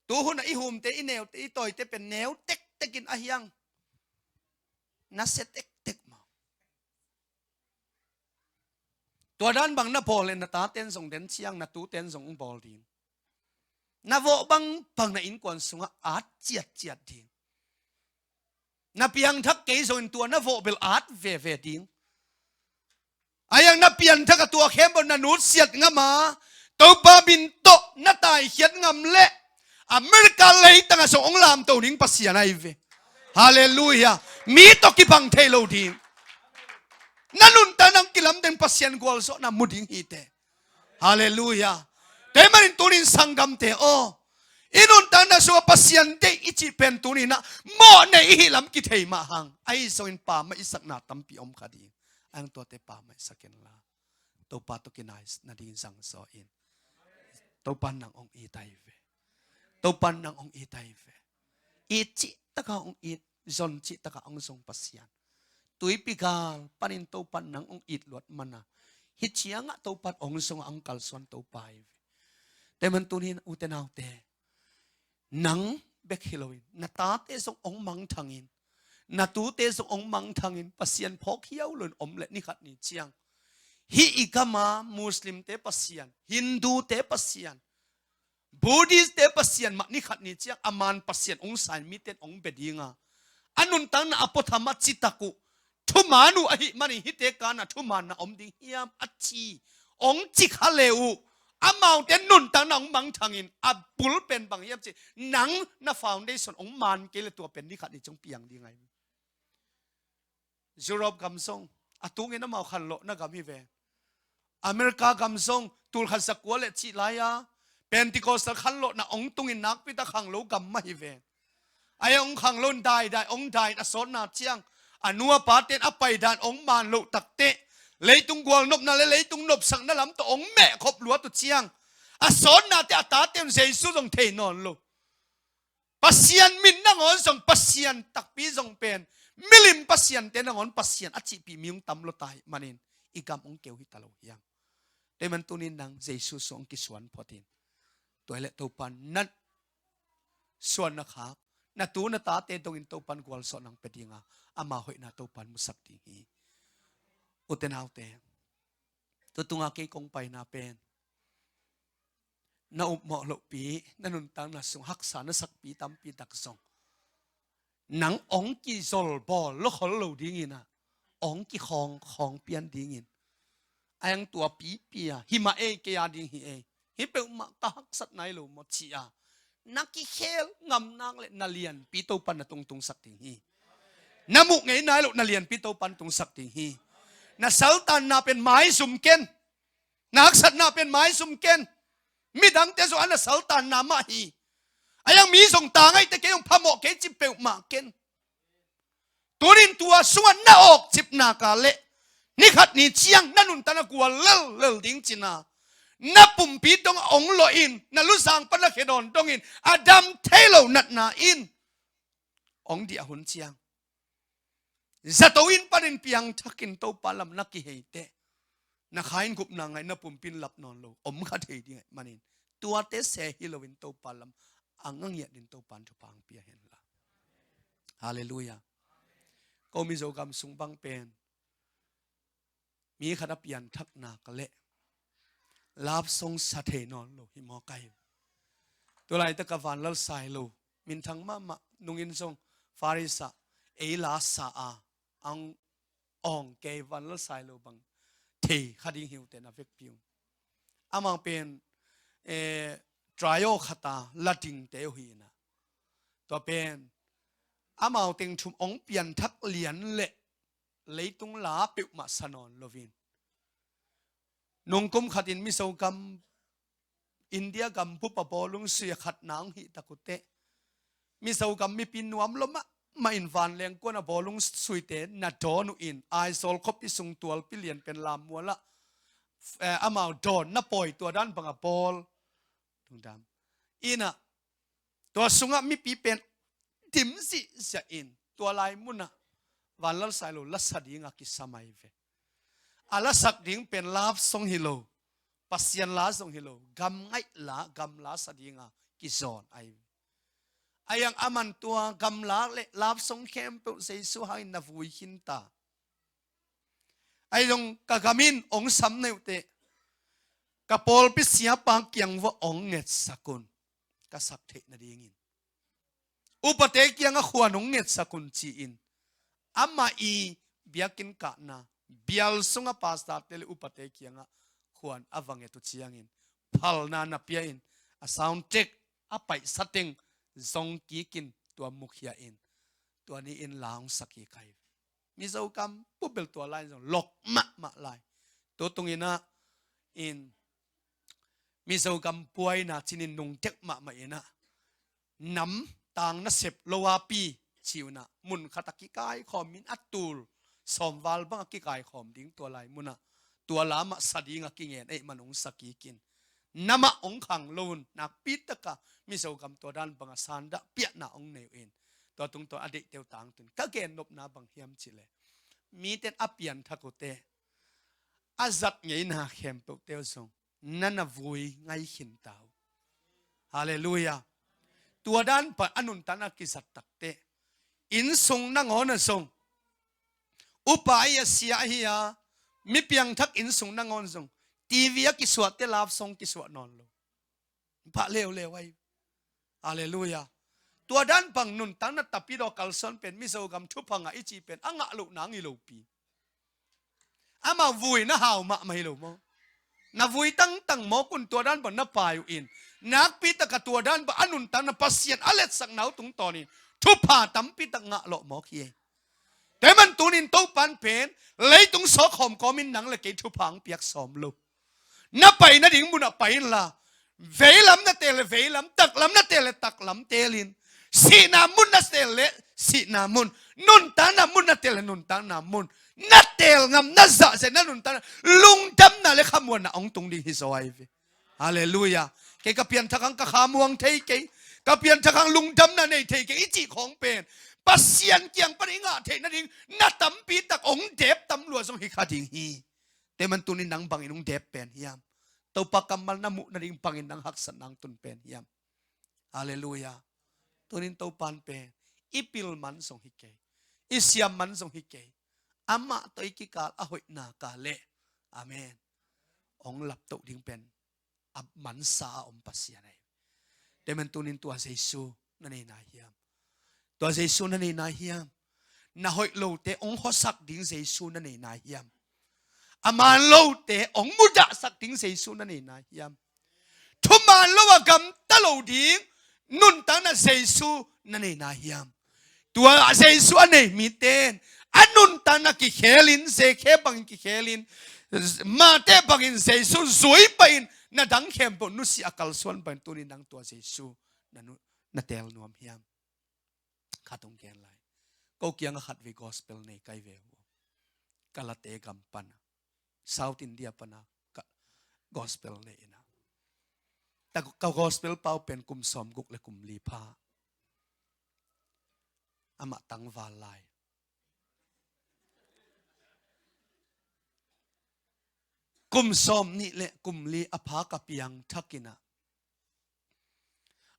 tu hunah i humte, i neute, i tawite pen neu tektekin a hiang, nasia tektek maw. Tua dan bang na bawl le na taten zong den ciang na tuten zong hong bawl ding. Na vawh bangbang na innkuan sungah at ciatciat ding. Na piangthak kei zongin tua na vawh bel at veve ding. A hiang na pianthak a tua khempeuh na nutsiat ngam a, Topa min tawh na taikhiat ngam leh America leitangah zong hong lamto ding Pasian ahi ve. Halleluiah. Mi tawh kibang thei lo ding. Na nuntakna hong kilamdeng Pasian gualzawhna mu ding hi teh. Halleluiah. Tua ahih manin tunin sanggamte aw, i nuntakna sungah Pasian deih i cih pen tuninah mawhnei i hih lam kithei mah hang, ahi zongin pammaih i sakna tampi om kha ding. A hiang tuate pammaih sak inla, Topa tawh kinai nading zangzaw in. Topa nang hong it ahi ve. Topa nang hong it ahi ve. It cih takah hong it, zon cih takah hong zong Pasian. Tuipi gal panin Topa nang hong it luat mana, hih ciangah Topa hong zong a hong kalsuan Topa ahi ve. Tua ahih manin tunin ute naute, nang bek hi loin na tate zong hong mangthangin, na tute zong hong mangthangin, Pasian phawk hiau loin om leh ni khat ni ciang hih i gama Muslimte Pasian, Hindute Pasian, Buddhistte Pasian mah ni khat ni ciang a man Pasian hong sain mite in hong bia dinga, a nuntakna a puatham a citak uh, thuman uh ahih manin hihte kanah thumanna om ding hiam a ci, hong ci kha le uh, amaute nuntakna hong mangthangin a bul pen bang hiam cih, nang na foundation hong man kei le tua pen ni khat ni ciang piang ding ahi. Europe gam zong a tungin amau khanlawhna gam hi ve. America gam zong tulkhat zakua le cih lai-a Pentecostal khanlawhna hong tungin nakpi tak khanglo gam mah hi ve. A hiang hong khanglo in daidai hong dai in a sawtna ciang a nu a pate in a paidan hong man loh takteh leitung gualnopna le leitung nopsakna lam tawh hong mehkhop luat uh ciang a sawtnate a tate un Jesu zong thei nawn lo. Pasian min nangawn zong Pasian takpi zong pen milim pasiante nangawn Pasian a cihpih mi hong tam lua ta ahih manin i gam hong keu hi ta lo hiang. Tua ahih manin tunin nang Jesu sung hong kisuan phot in. Tua hileh Topa in na suan na khak, na tu na tate dongin Topa in gualzawh nang pia dinga, ama hoihna Topa in musak ding hi. Ute naute, tu tunga kei kong paina pen na upmawh lohpi, na nuntakna sung haksa na sakpi tampi tak zong nang hong kizol bawl lua khol lo dingin ah, hong kikhawng khawng pian dingin. A hiang tua pipi a, hi mah ei, kei a ding hi ei, hi peuhmah ka haksat nai lo maw ci a, na kikhel ngam nak le na lianpi Topa in na tungtungsak ding hi. Na muh ngei nai lo na lianpi Topa in tungsak ding hi. Na saltanna pen maizum ken. Na haksatna pen maizum ken. Midangte zong a na saltanna mah hi. A hiang mi zong tangaihte kei hong phamawh kei ci peuhmah ken. Tunin tua sungah na awkcip nak a leh, ni khat ni ciang na nuntakna gual lellel ding cihna, na pumpi dong a hong lawh in, na luzang pan na khe dawn dongin a dam thei lo natna in hong dih a hun ciang, zato inn panin piangthakin Topa lam na kihei teh, na kha in gupna ngaih na pumpi in lap nawn lo om kha thei ding ahih manin, tuate se hi loin Topa lam a ngiat dingin Topa in thupha hong pia hen la. Halleluiah. Ko Mizo gam sung bang pen mi khat a pianthak nak a leh love song sa thei nawn lo hi maw kai. Tulaitak a Vanlal Sailo, minthang mahmah, nungin zong Faris ah ei la sa a, ang awng kei, Vanlal Sailo bang thei kha ding hi uh teh na vekpi un. Amah pen, eh, trio khat a la dingte uh hi in ah, tua pen amau teng thum hong pianthak lian leh leitung la peuhmah sa nawn loin, nungkum khatin Mizo gam, India gam bup a bawlung sui a khatna hong hih tak uh teh, Mizo gam mipi nuam lua mahmah in vanleng kuan a bawlung suite na dawn uh in, Aizawl khuapi sung tualpi lian pen Lammual ah, eh, amau dawn na pawi tua dan bang a bawl. Lungdam. Ina, tua sungah mipi pen dim zihziah in, tua lai munah Vanlal Sailo lasa dinga kisam ahi ve. A lasak ding pen love song hi lo, Pasian la zong hi lo, gam ngaih la, gam lasa dinga kizawn ahi ve. Ahi zongin aman tua gam la le love song khempeuh Jesu hangin na vui khin ta. Ahi zong ka gam in hong sam na hi uh teh, ka pawlpi siapa kiang uah hong ngetsak un, ka sak theih nadingin. Upate kiangah khuan hong ngetsak un ci-in, amah i biakinn kahna, bial sungah pastorte le upate kiangah khuan a va nget uh ciangin, phalna na pia in, a sound check a paihsa teng zong kikin tua mukhia in, tua ni-in la hong sa kik ahi ve. Mizo gam bup bel tua lai zong lok mahmah lai. Tua tungin ah, in Mizo gam buaina cinin nungtek mahmah in ah, nam tang nasep lo a pi ci-in ah, mun khat a kikaikhawm in a tul sawmval bang a kikaikhawm ding tua lai munah, tua la mah sa dinga kingen ahih man hong sa kikin, na mah hong khang lo un, nakpi taka Mizo gam tua dan banga sandah piahna hong nei uh in, tua tungtawn a deihte uh tangtun ka gennopna bang hiam cih leh, mite in a pianthak uh teh, a zat ngeina khempeuhte uh zong na na vui ngai khin ta uh. Halleluiah. Tua dan pan a nuntakna kizat tak teh, innsung nangawn ah zong, upa ahi a, sia ahi a, mi piangthak innsung nangawn zong, TV a kisuahte love song kisuah nawn lo. Pah leuleu ahi. Halleluiah. Tua dan bang nuntakna tapidaw kalsuan pen, Mizo gam thupha ngah i cih pen a ngah loh nang hi lopi. Amau vui na hau mahmah hi lo maw? Na vui tangtang mawk un, tua dan bang na pai uh in, nakpi taka tua dan bang a nuntakna Pasian a letsakna uh tungtawnin thupha tampi tak ngah lawh mawk hi. Tua ahih man tunin Topan pen leitung sawkhawm kawmin nang le kei thupha hong piak sawm lo. Na pai nading munah pai inla, veilam na teel le veilam, taklam na teel le taklam teel in, sihna mun na teel le sihna mun, nuntakna mun na teel le nuntakna mun, na teel ngam, na zahzia, na nuntakna, lungdamna le khamuanna hong tung ding hi zaw ahi ve. Halleluiah. Kei ka pianthak hang ka khamuang thei kei, ka pianthak hang lungdamna nei thei kei i cih khawng pen, Pasian kiang pan i ngah theih nading na tampi tak hong dep tam lua zong hi kha ding hi. Tua ahih man tunin nang bangin hong dep pen hiam? Topa kammal na muh nading bangin nang haksatna hong tun pen hiam? Halleluiah. Tunin Topan pen i pil man zong hi kei, i siam man zong hi kei. Amah tawh i kikal a hoihna ka leh, amen, hong laptoh ding pen a mansa a om Pasian ahi. Tua ahih man tunin tua Jesu na nei nai hiam? Tua Jesu na nei nai hiam? Na hoih lote hong khuasak ding Jesu na nei nai hiam? A man lote hong mudahsak ding Jesu na nei nai hiam? Thuman lo a gamta lo ding nuntakna Jesu na nei nai hiam? Tua Jesu a nei mite in a nuntakna kikhelin, Zekhe bangin kikhelin, Mate bangin Jesu zui pahin, na dang khempeuh nusia a kalsuan bangin tunin nang tua Jesu na nu-, na teel nuam hiam? Khat hong gen lai. Ko kiangah khatvei gospel nei kai ve uh. Ka late gam pana, South India pana ka gospel nei ina. Ta ka gospel pau pen kum sawmguk le kum li pha. Amah tangval lai. Kum sawmnih le kum li a pha ka piangthak ina,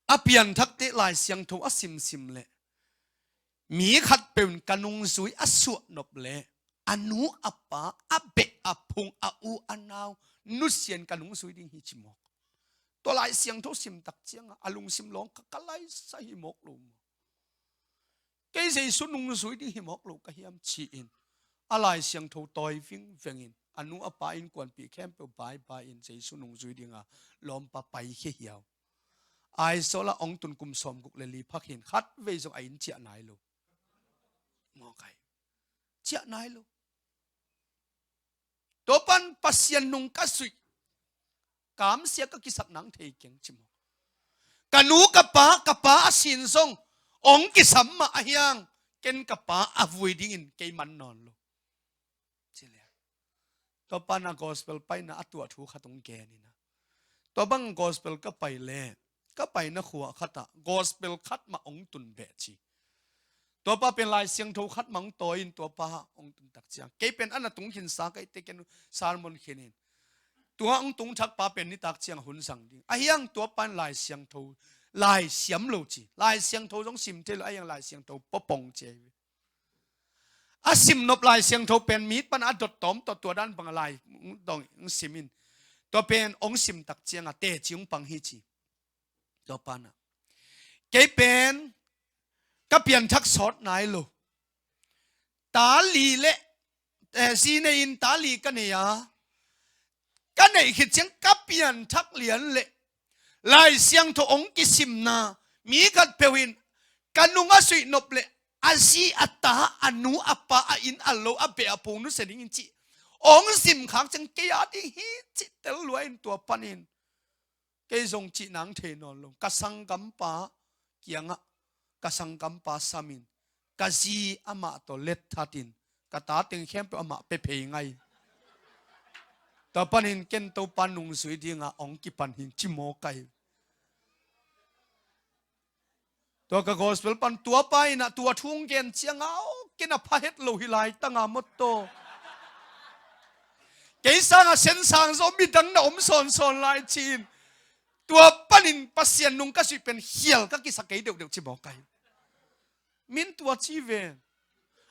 a pianthakte Lai Siangtho a simsim le mi khatpeuh in ka nungzui a suahnop le a nu a pa, a beh a phung, a u a nau nusia in ka nungzui ding hi ci mawk. Tua Lai Siangtho sim tak ciangah a lungsim lawng ka, ka laisa hi mawk lo maw? Kei Jesu nungzui ding hi mawk lo ka hiam ci-in a Lai Siangtho tawi vingvengin a nu a pa innkuanpih khempeuh baibai in Jesu nungzui dinga lawmpa paikhia hiau. Aizawl ah hong tun kum sawmguk le li pha khin, khatvei zong a inn ciah nai lo. Mawk ai. Ciah nai lo. Topa'n Pasian nung ka zuih, kamsia ka kisak nang thei keng ci maw. Ka nu ka pa, ka pa a sin zong ong kisam mah ahiang, ken ka pa a vui dingin kei man nawn lo. Ci le. Tua pan a gospel paina a tuah thu khat ong gen ina. Tua bang gospel ka pai le, ka paina khua khat ah gospel khat mah ong tun beh ci. Tua pa pen Lai Siangtho khat mah ong tawi in tua pa ong tun tak ciang, kei pen a na tung khinsa ka hih teh ken sermon khin in. Tua ong tung thak pa pen nitak ciang hun zang ding. Ahiang tua pan Lai Siangtho, Lai siam lo ci. Lai Siangtho zong sim thei lo, ahiang Lai Siangtho pawpawng ci ahi ve. A sim nop Lai Siangtho pen mi pan a dot tawm tawh tua dan bang a lai dong ong sim in. Tua pen ong sim tak ciang a teci ong pang hi ci. Tua pan a, kei pen ka pianthak sawt nai lo. Ta li le, eh, zi nei in ta li ka nei a, ka neih khit ciang ka pianthak lian le Lai Siangtho ong kisimna, mi khat peuh in ka nung a zuih nop le a zi a ta, a nu a pa, a inn a lo, a beh a phung nusia dingin ci ong sim khak ciang kei a ding hi ci tel lua in tua panin kei zong cih nang thei nawn lo. Ka sanggampa kiangah ka sanggampa samin ka zi amah tawh letthatin ka ta teng khempeuh amah pia phei ngai. Tua panin ken Topa nungzui dinga ong kipan hing ci maw kai. Tua ka gospel pan tua pa inah tua thu ong gen cianga, aw, ken a pha het lo hi lai tanga mawtaw. Kei sanga sensang zaw midang na om sawnsawn lai ci-in tua panin Pasian nung ka zuih pen khial ka kisa kei deuhdeuh ci maw kai. Min tua ci ve.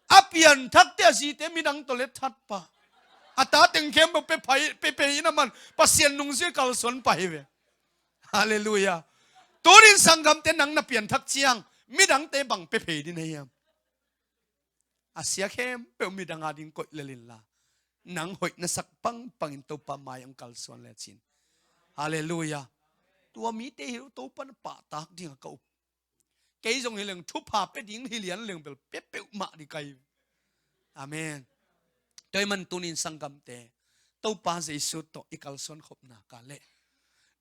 A pianthakte a zite midang tawh letthat pah, a ta teng khempeuh pia phei, pia phei in a man Pasian nungzui kalsuan pah hi ve. Halleluiah. Tunin sanggamte nang na pianthak ciang midangte bang pia phei ding na hiam? A sia khempeuh midang a ding koih lel inla nang hoih na sak pangpangin Topa mai-ah ong kalsuan lecin. Halleluiah. Tua mite hi lo Topa na pahtak dinga ka up. Kei zong hi leng thupha pia ding hi lian leng bel pia peuhmah ding kai. Amen. Tua ahih man tunin sanggamte Topa Jesu tawh i kalsuan khopna ka leh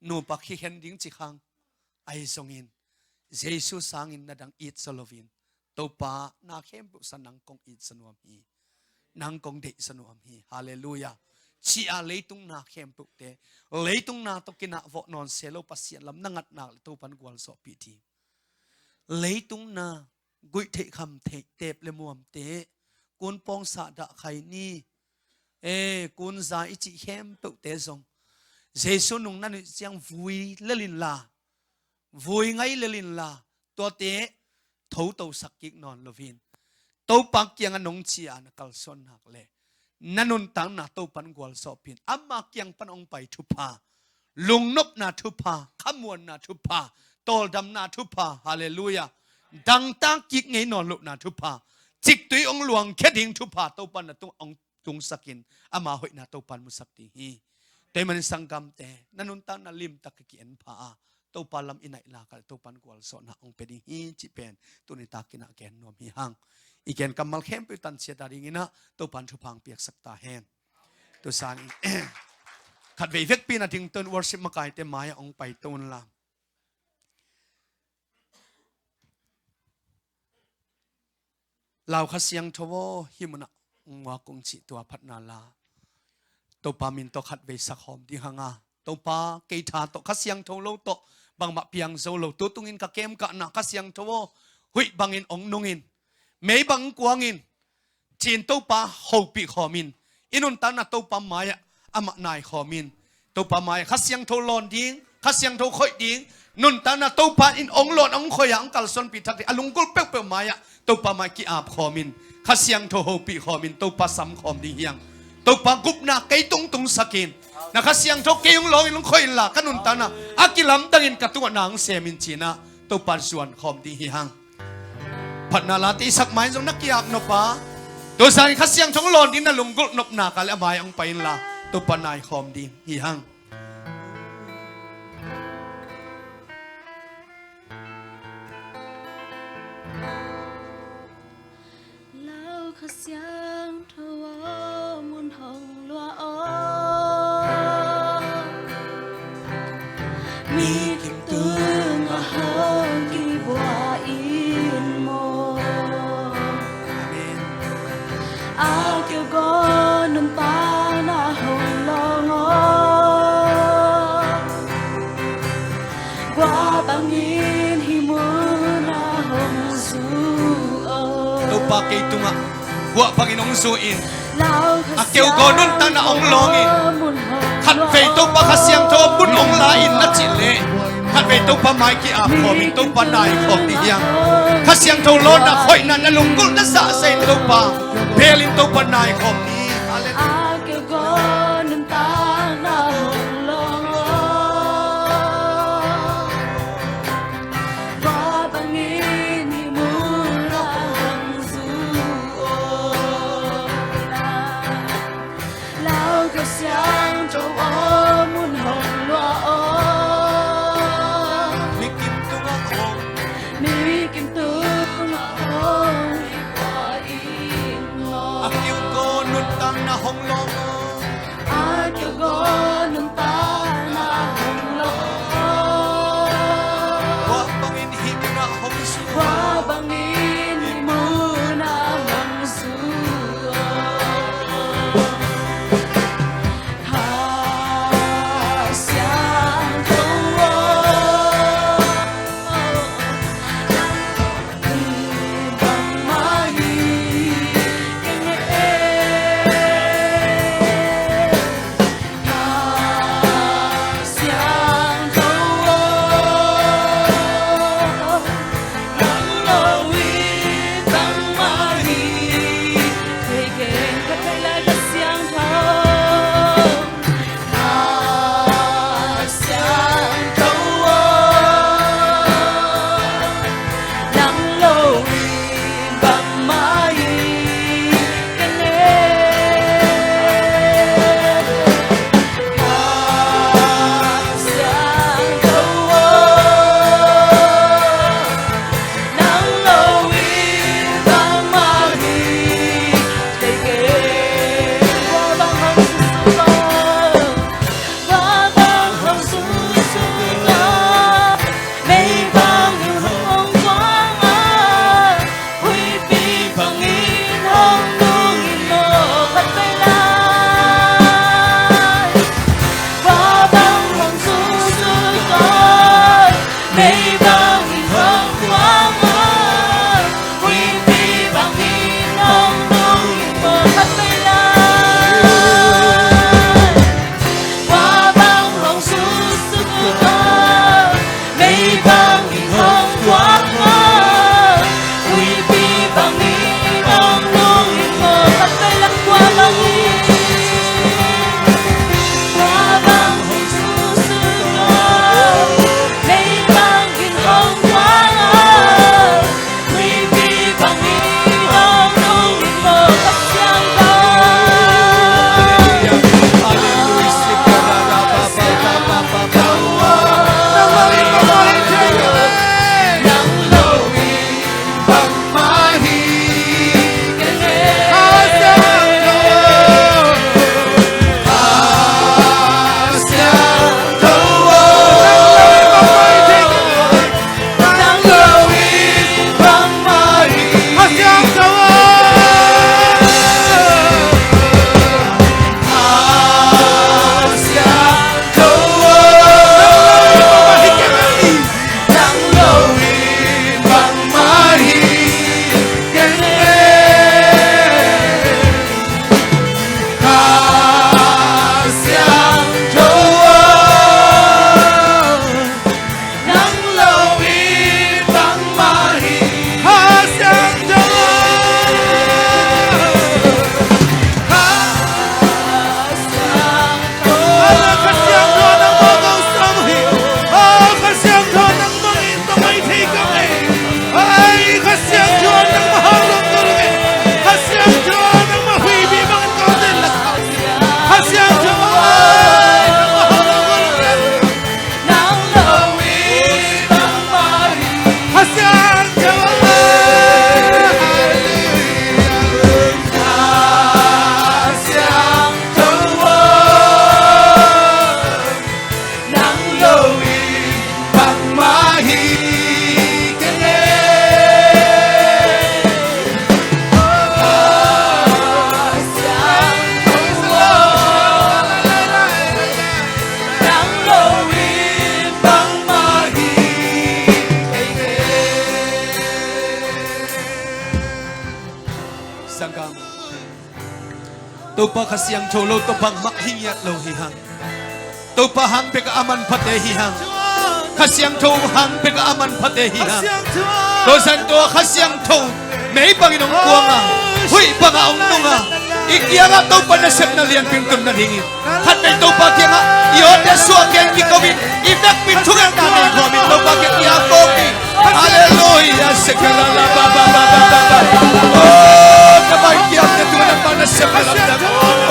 nupa khikhen ding ci khang ahi zongin Jesu sangin na dang it zaw loin Topa na khempeuh sa nang kong it zaw nuam hi. Nang kong deih zaw nuam hi. Halleluiah. Ci-a leitung na khempeuhte, leitung na tawh kinah vawh nawn se lo Pasian lam na ngatnak le Topan gualzawhpih ding. Leitung na guih theih kham theih teep le muamte, kun pawngsah dah khai ni, e, kun za i cih khempeuhte zong Jesu nung na nuih ciang vui lel inla, vui ngai lel inla, tuate thotosak kik nawn loin Topa kiangah nong ci-a na kalsuan nak le na nuntakna Topan gualzawhpih in ama kiang pan ong pai thupha, lungnopna thupha, khamuanna thupha, tawldamna thupha, halleluiah, dangtak kik ngei nawn lohna thupha, ciktui ong luangkhia ding thupha Topan na tung ong tungsakin ama hoihna Topan musak ding hi. Tua ahih manin sanggamte na nuntakna limtak ka ki-en pha a Topa lam i naih lak a le Topan gualzawhna ong pia ding hi cih pen tuni takin a gen nuam hi hang. I gen kammal khempeuh tan ciat a dingin ah Topan thupha ong piaksak ta hen. Tua sangin khatvei vekpi na ding ton worship makaite mai-ah ong pai ton la. Lau Kha Siangtho aw, hih munah muak kong cih tua phatna la Topa min tawh khatvei sakhawm ding hanga. Topa kei tha tawh Kha Siangtho lo tawh bangmah piang zo lo, tu tungin ka kemkahna Kha Siangtho aw, huih bangin ong nungin, mei bang kuangin, cin Topa hopih khawmin i nuntakna Topa mai-ah amah nai khawmin Topa mai-ah Kha Siangtho lawn ding, Kha Siangtho khoih ding, nuntakna Topa in ong lawn ong khoih a ong kalsuanpih thak ding a lunggulh peuhpeuh mai-ah Topa mai ki-ap khawmin Kha Siangtho hopih khawmin Topa sam khawm ding hiang. Topa gupna kei tung tungsakin na Kha Siangtho kei ung lawngin ong khoih inla ka nuntakna a kilamdangin ka tungah na ong semin cinah Topa zuan khawm ding hi hang. Phatna late i sak mai zong na ki-ap nop a, tua sangin Kha Siangtho lawn ding na lunggulh nopna ka le a mai-ah ong pai inla Topa nai khawm ding hi hang. Lau Kha Siangtho aw, mun hong lua aw. Mi kim tungah hong kibuak in maw? Amen. A keu gawn nuntakna hong lawng aw. Guah bangin hih munah hong zu aw. Topa kei tungah guah bangin hong zu in. A keu gawn nuntakna hong lawng in. Khatvei Topa Kha Siangtho a mun hong la in na cih leh, khatvei Topa mai ki-ap khawm in, Topa nai khawm ni hiam? Kha Siangtho lawnna hoihna na lunggulh na zahzah in Topa beel in Topa nai khawm ni. Halleluiah. A keu gawn nuntakna hong lawng aw. Guah bangin hih munah hong zu aw. Lau Kha Siangtho a mun hong luah aw. Mi kim tungah hong. Mi kim tungah hong. A keu gawn nuntakna hong lawng aw. A keu gawn nuntakna hong lawng aw. Guah bangin hih munah hong zu. Guah bangin hih munah hong zu aw. Kha Siangtho aw. Topa Kha Siangtho lo tawh bangmah hi ngiat lo hi hang. Topa hang bekah a manphate hi hang. Kha Siangtho hang bekah a manphate hi hang. Tua zan tua Kha Siangtho mei bangin hong kuang a, huih bangah hong nung a, i kiangah Topa nasepna lianpi tun nadingin khatvei Topa kiangah i awte suah gen kiko in, i vekpi in thugenna nei kawmin Topa kiang i apawk hi. Halleluia. Sekarala ba ba ba ba ba ba. Oh, na maikiamte tungah nangmah nasepna lamdang.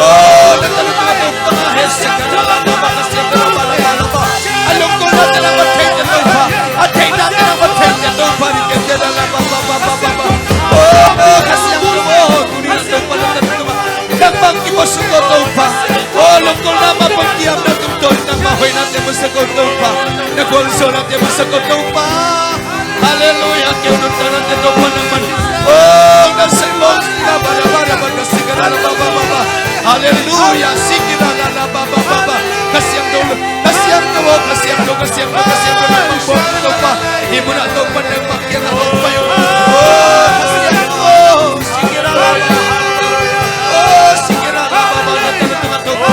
Oh, na tanu tungah Topa he sekarala ba ba ba. A lungkimnate nangmah theite Topa, a theihnate nangmah theite Topa, ni kente la la ba ba ba ba ba ba. Oh, Kha Siangtho, oh, tuni na Topa na tanu tungah nangmah kimusak ko Topa. Oh, lungkimna mah pongkiamna tungtawn in nangmah hoihnate musak ko Topa. Na gualzawhnate musak ko Topa. Halleluia. Keu nuntaknate Topa nangman, oh, na seng mawk la ba la ba la ba, ka sing la la ba ba ba ba. Halleluia. Sing la la la ba ba ba ba. Kha Siangtho, Kha Siangtho, Kha Siangtho, Kha Siangtho, Kha Siangtho, nangmah pawng Topa. Hih munah Topa nangmah kiangah hong pai uh. Oh, Kha Siangtho, sing la la la. Oh, sing la la ba ba, na tanu tungah Topa.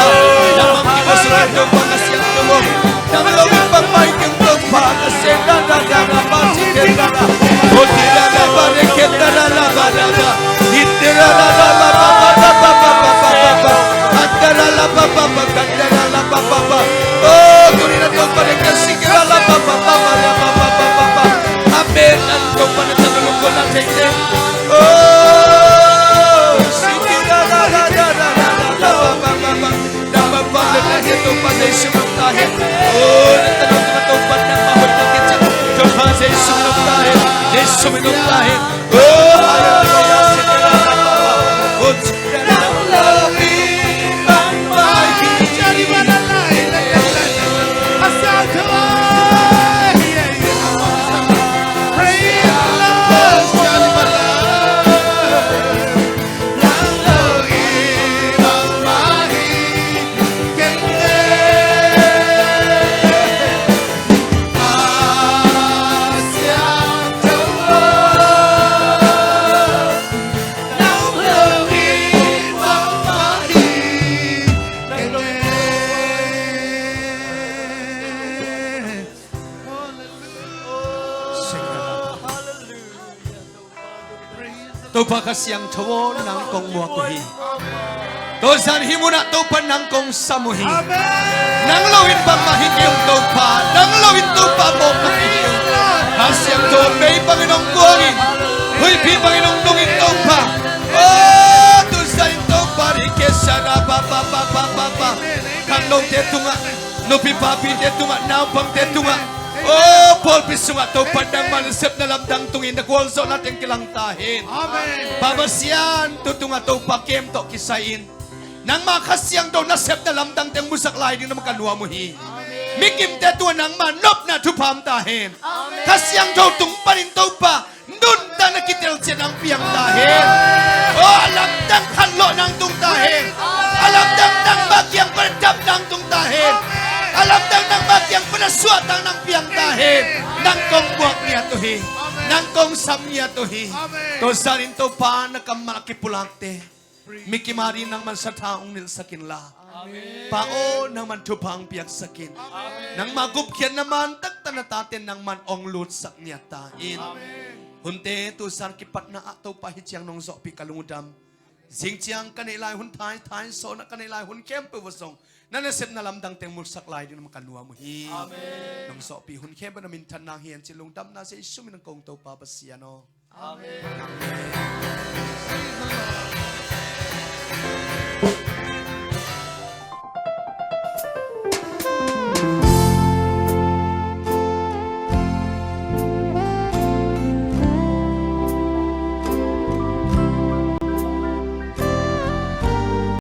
Nangmah kimusak ko Topa, Kha Siangtho. Nang lo in bangmah hi keng Topa, ka sing la la la la ba, sing la la. Ko ti la la ba, re ke la la la ba la la. Ni te la la la ba ba ba ba ba ba ba ba ba. An ta la la ba ba ba, kan ta la la ba ba ba. Oh, tuni na Topa re ke sing la la ba ba ba ba la ba ba ba ba ba. Amen. Nang Topa na tanu lungkimna theite. Oh, sing la la la la la la la ba ba ba ba. Nangmah pamlutna hi Topa Jesu nong ta hen. Oh, na tanu tungah Topa nangmah hoih tawh kician. Topa Jesu nong ta hen. Jesu nong ta hen. Oh, halleluia. Topa Kha Siangtho aw, nang kong muak uh hi. Tua zan hih munah Topa nang kong sam uh hi. Nang lo in bangmah hi kei ung Topa, nang lo in Topa mawkna hi ung. Kha Siangtho mei bangin hong kuang in, huihpi bangin hong nung in Topa. Oh, tu zan in Topa ri ke sa ra ba ba ba ba ba ba. Khangnote tungah, nupi papite tungah, naupangte tungah, oh, pawlpi sungah Topa nangmah nasepna lamdang tungin na gualzawhna teng kilang ta hen. Amen. Pa Pasian, tu tungah Topa kem tawh kisai in nangmah Kha Siangtho nasepna lamdang teng musak lai ding na mah ka nuam uh hi. Amen. Mikimte tungah nangmah nopna thupha om ta hen. Amen. Kha Siangtho tung panin Topa nuntakna kitelcian nang piang ta hen. Oh, a lamdang khanlawh nang tung ta hen. A lamdang nangmah kiang pan a dam nang tung ta hen. A lamdang nangmah kiang pan a suahtak nang piang ta hen. Nang kong muak ngiat uh hi. Nang kong sam ngiat uh hi. Tua zan in Topa na kammal a kipulakte mikim a ding nangman satha hong nilhsak inla, Pa aw, nangman thupha hong piaksak in. Nangmah gupkhiatna man taktak na tate nangman hong lutsak ngiat ta in. Hunte tu zan kipatna ah Topa hih ciang nong zawhpih ka lungdam. Zing ciang ka neih lai hun thaithai sawlna ka neih lai hun khempeuh uh zong na nasepna lamdang teng musak lai ding na mah ka nuam uh hi. Nong zawhpih hun khempeuh na minthanna hi hen ci lungdamna Jesu min a kong Topa Pasian aw. Amen.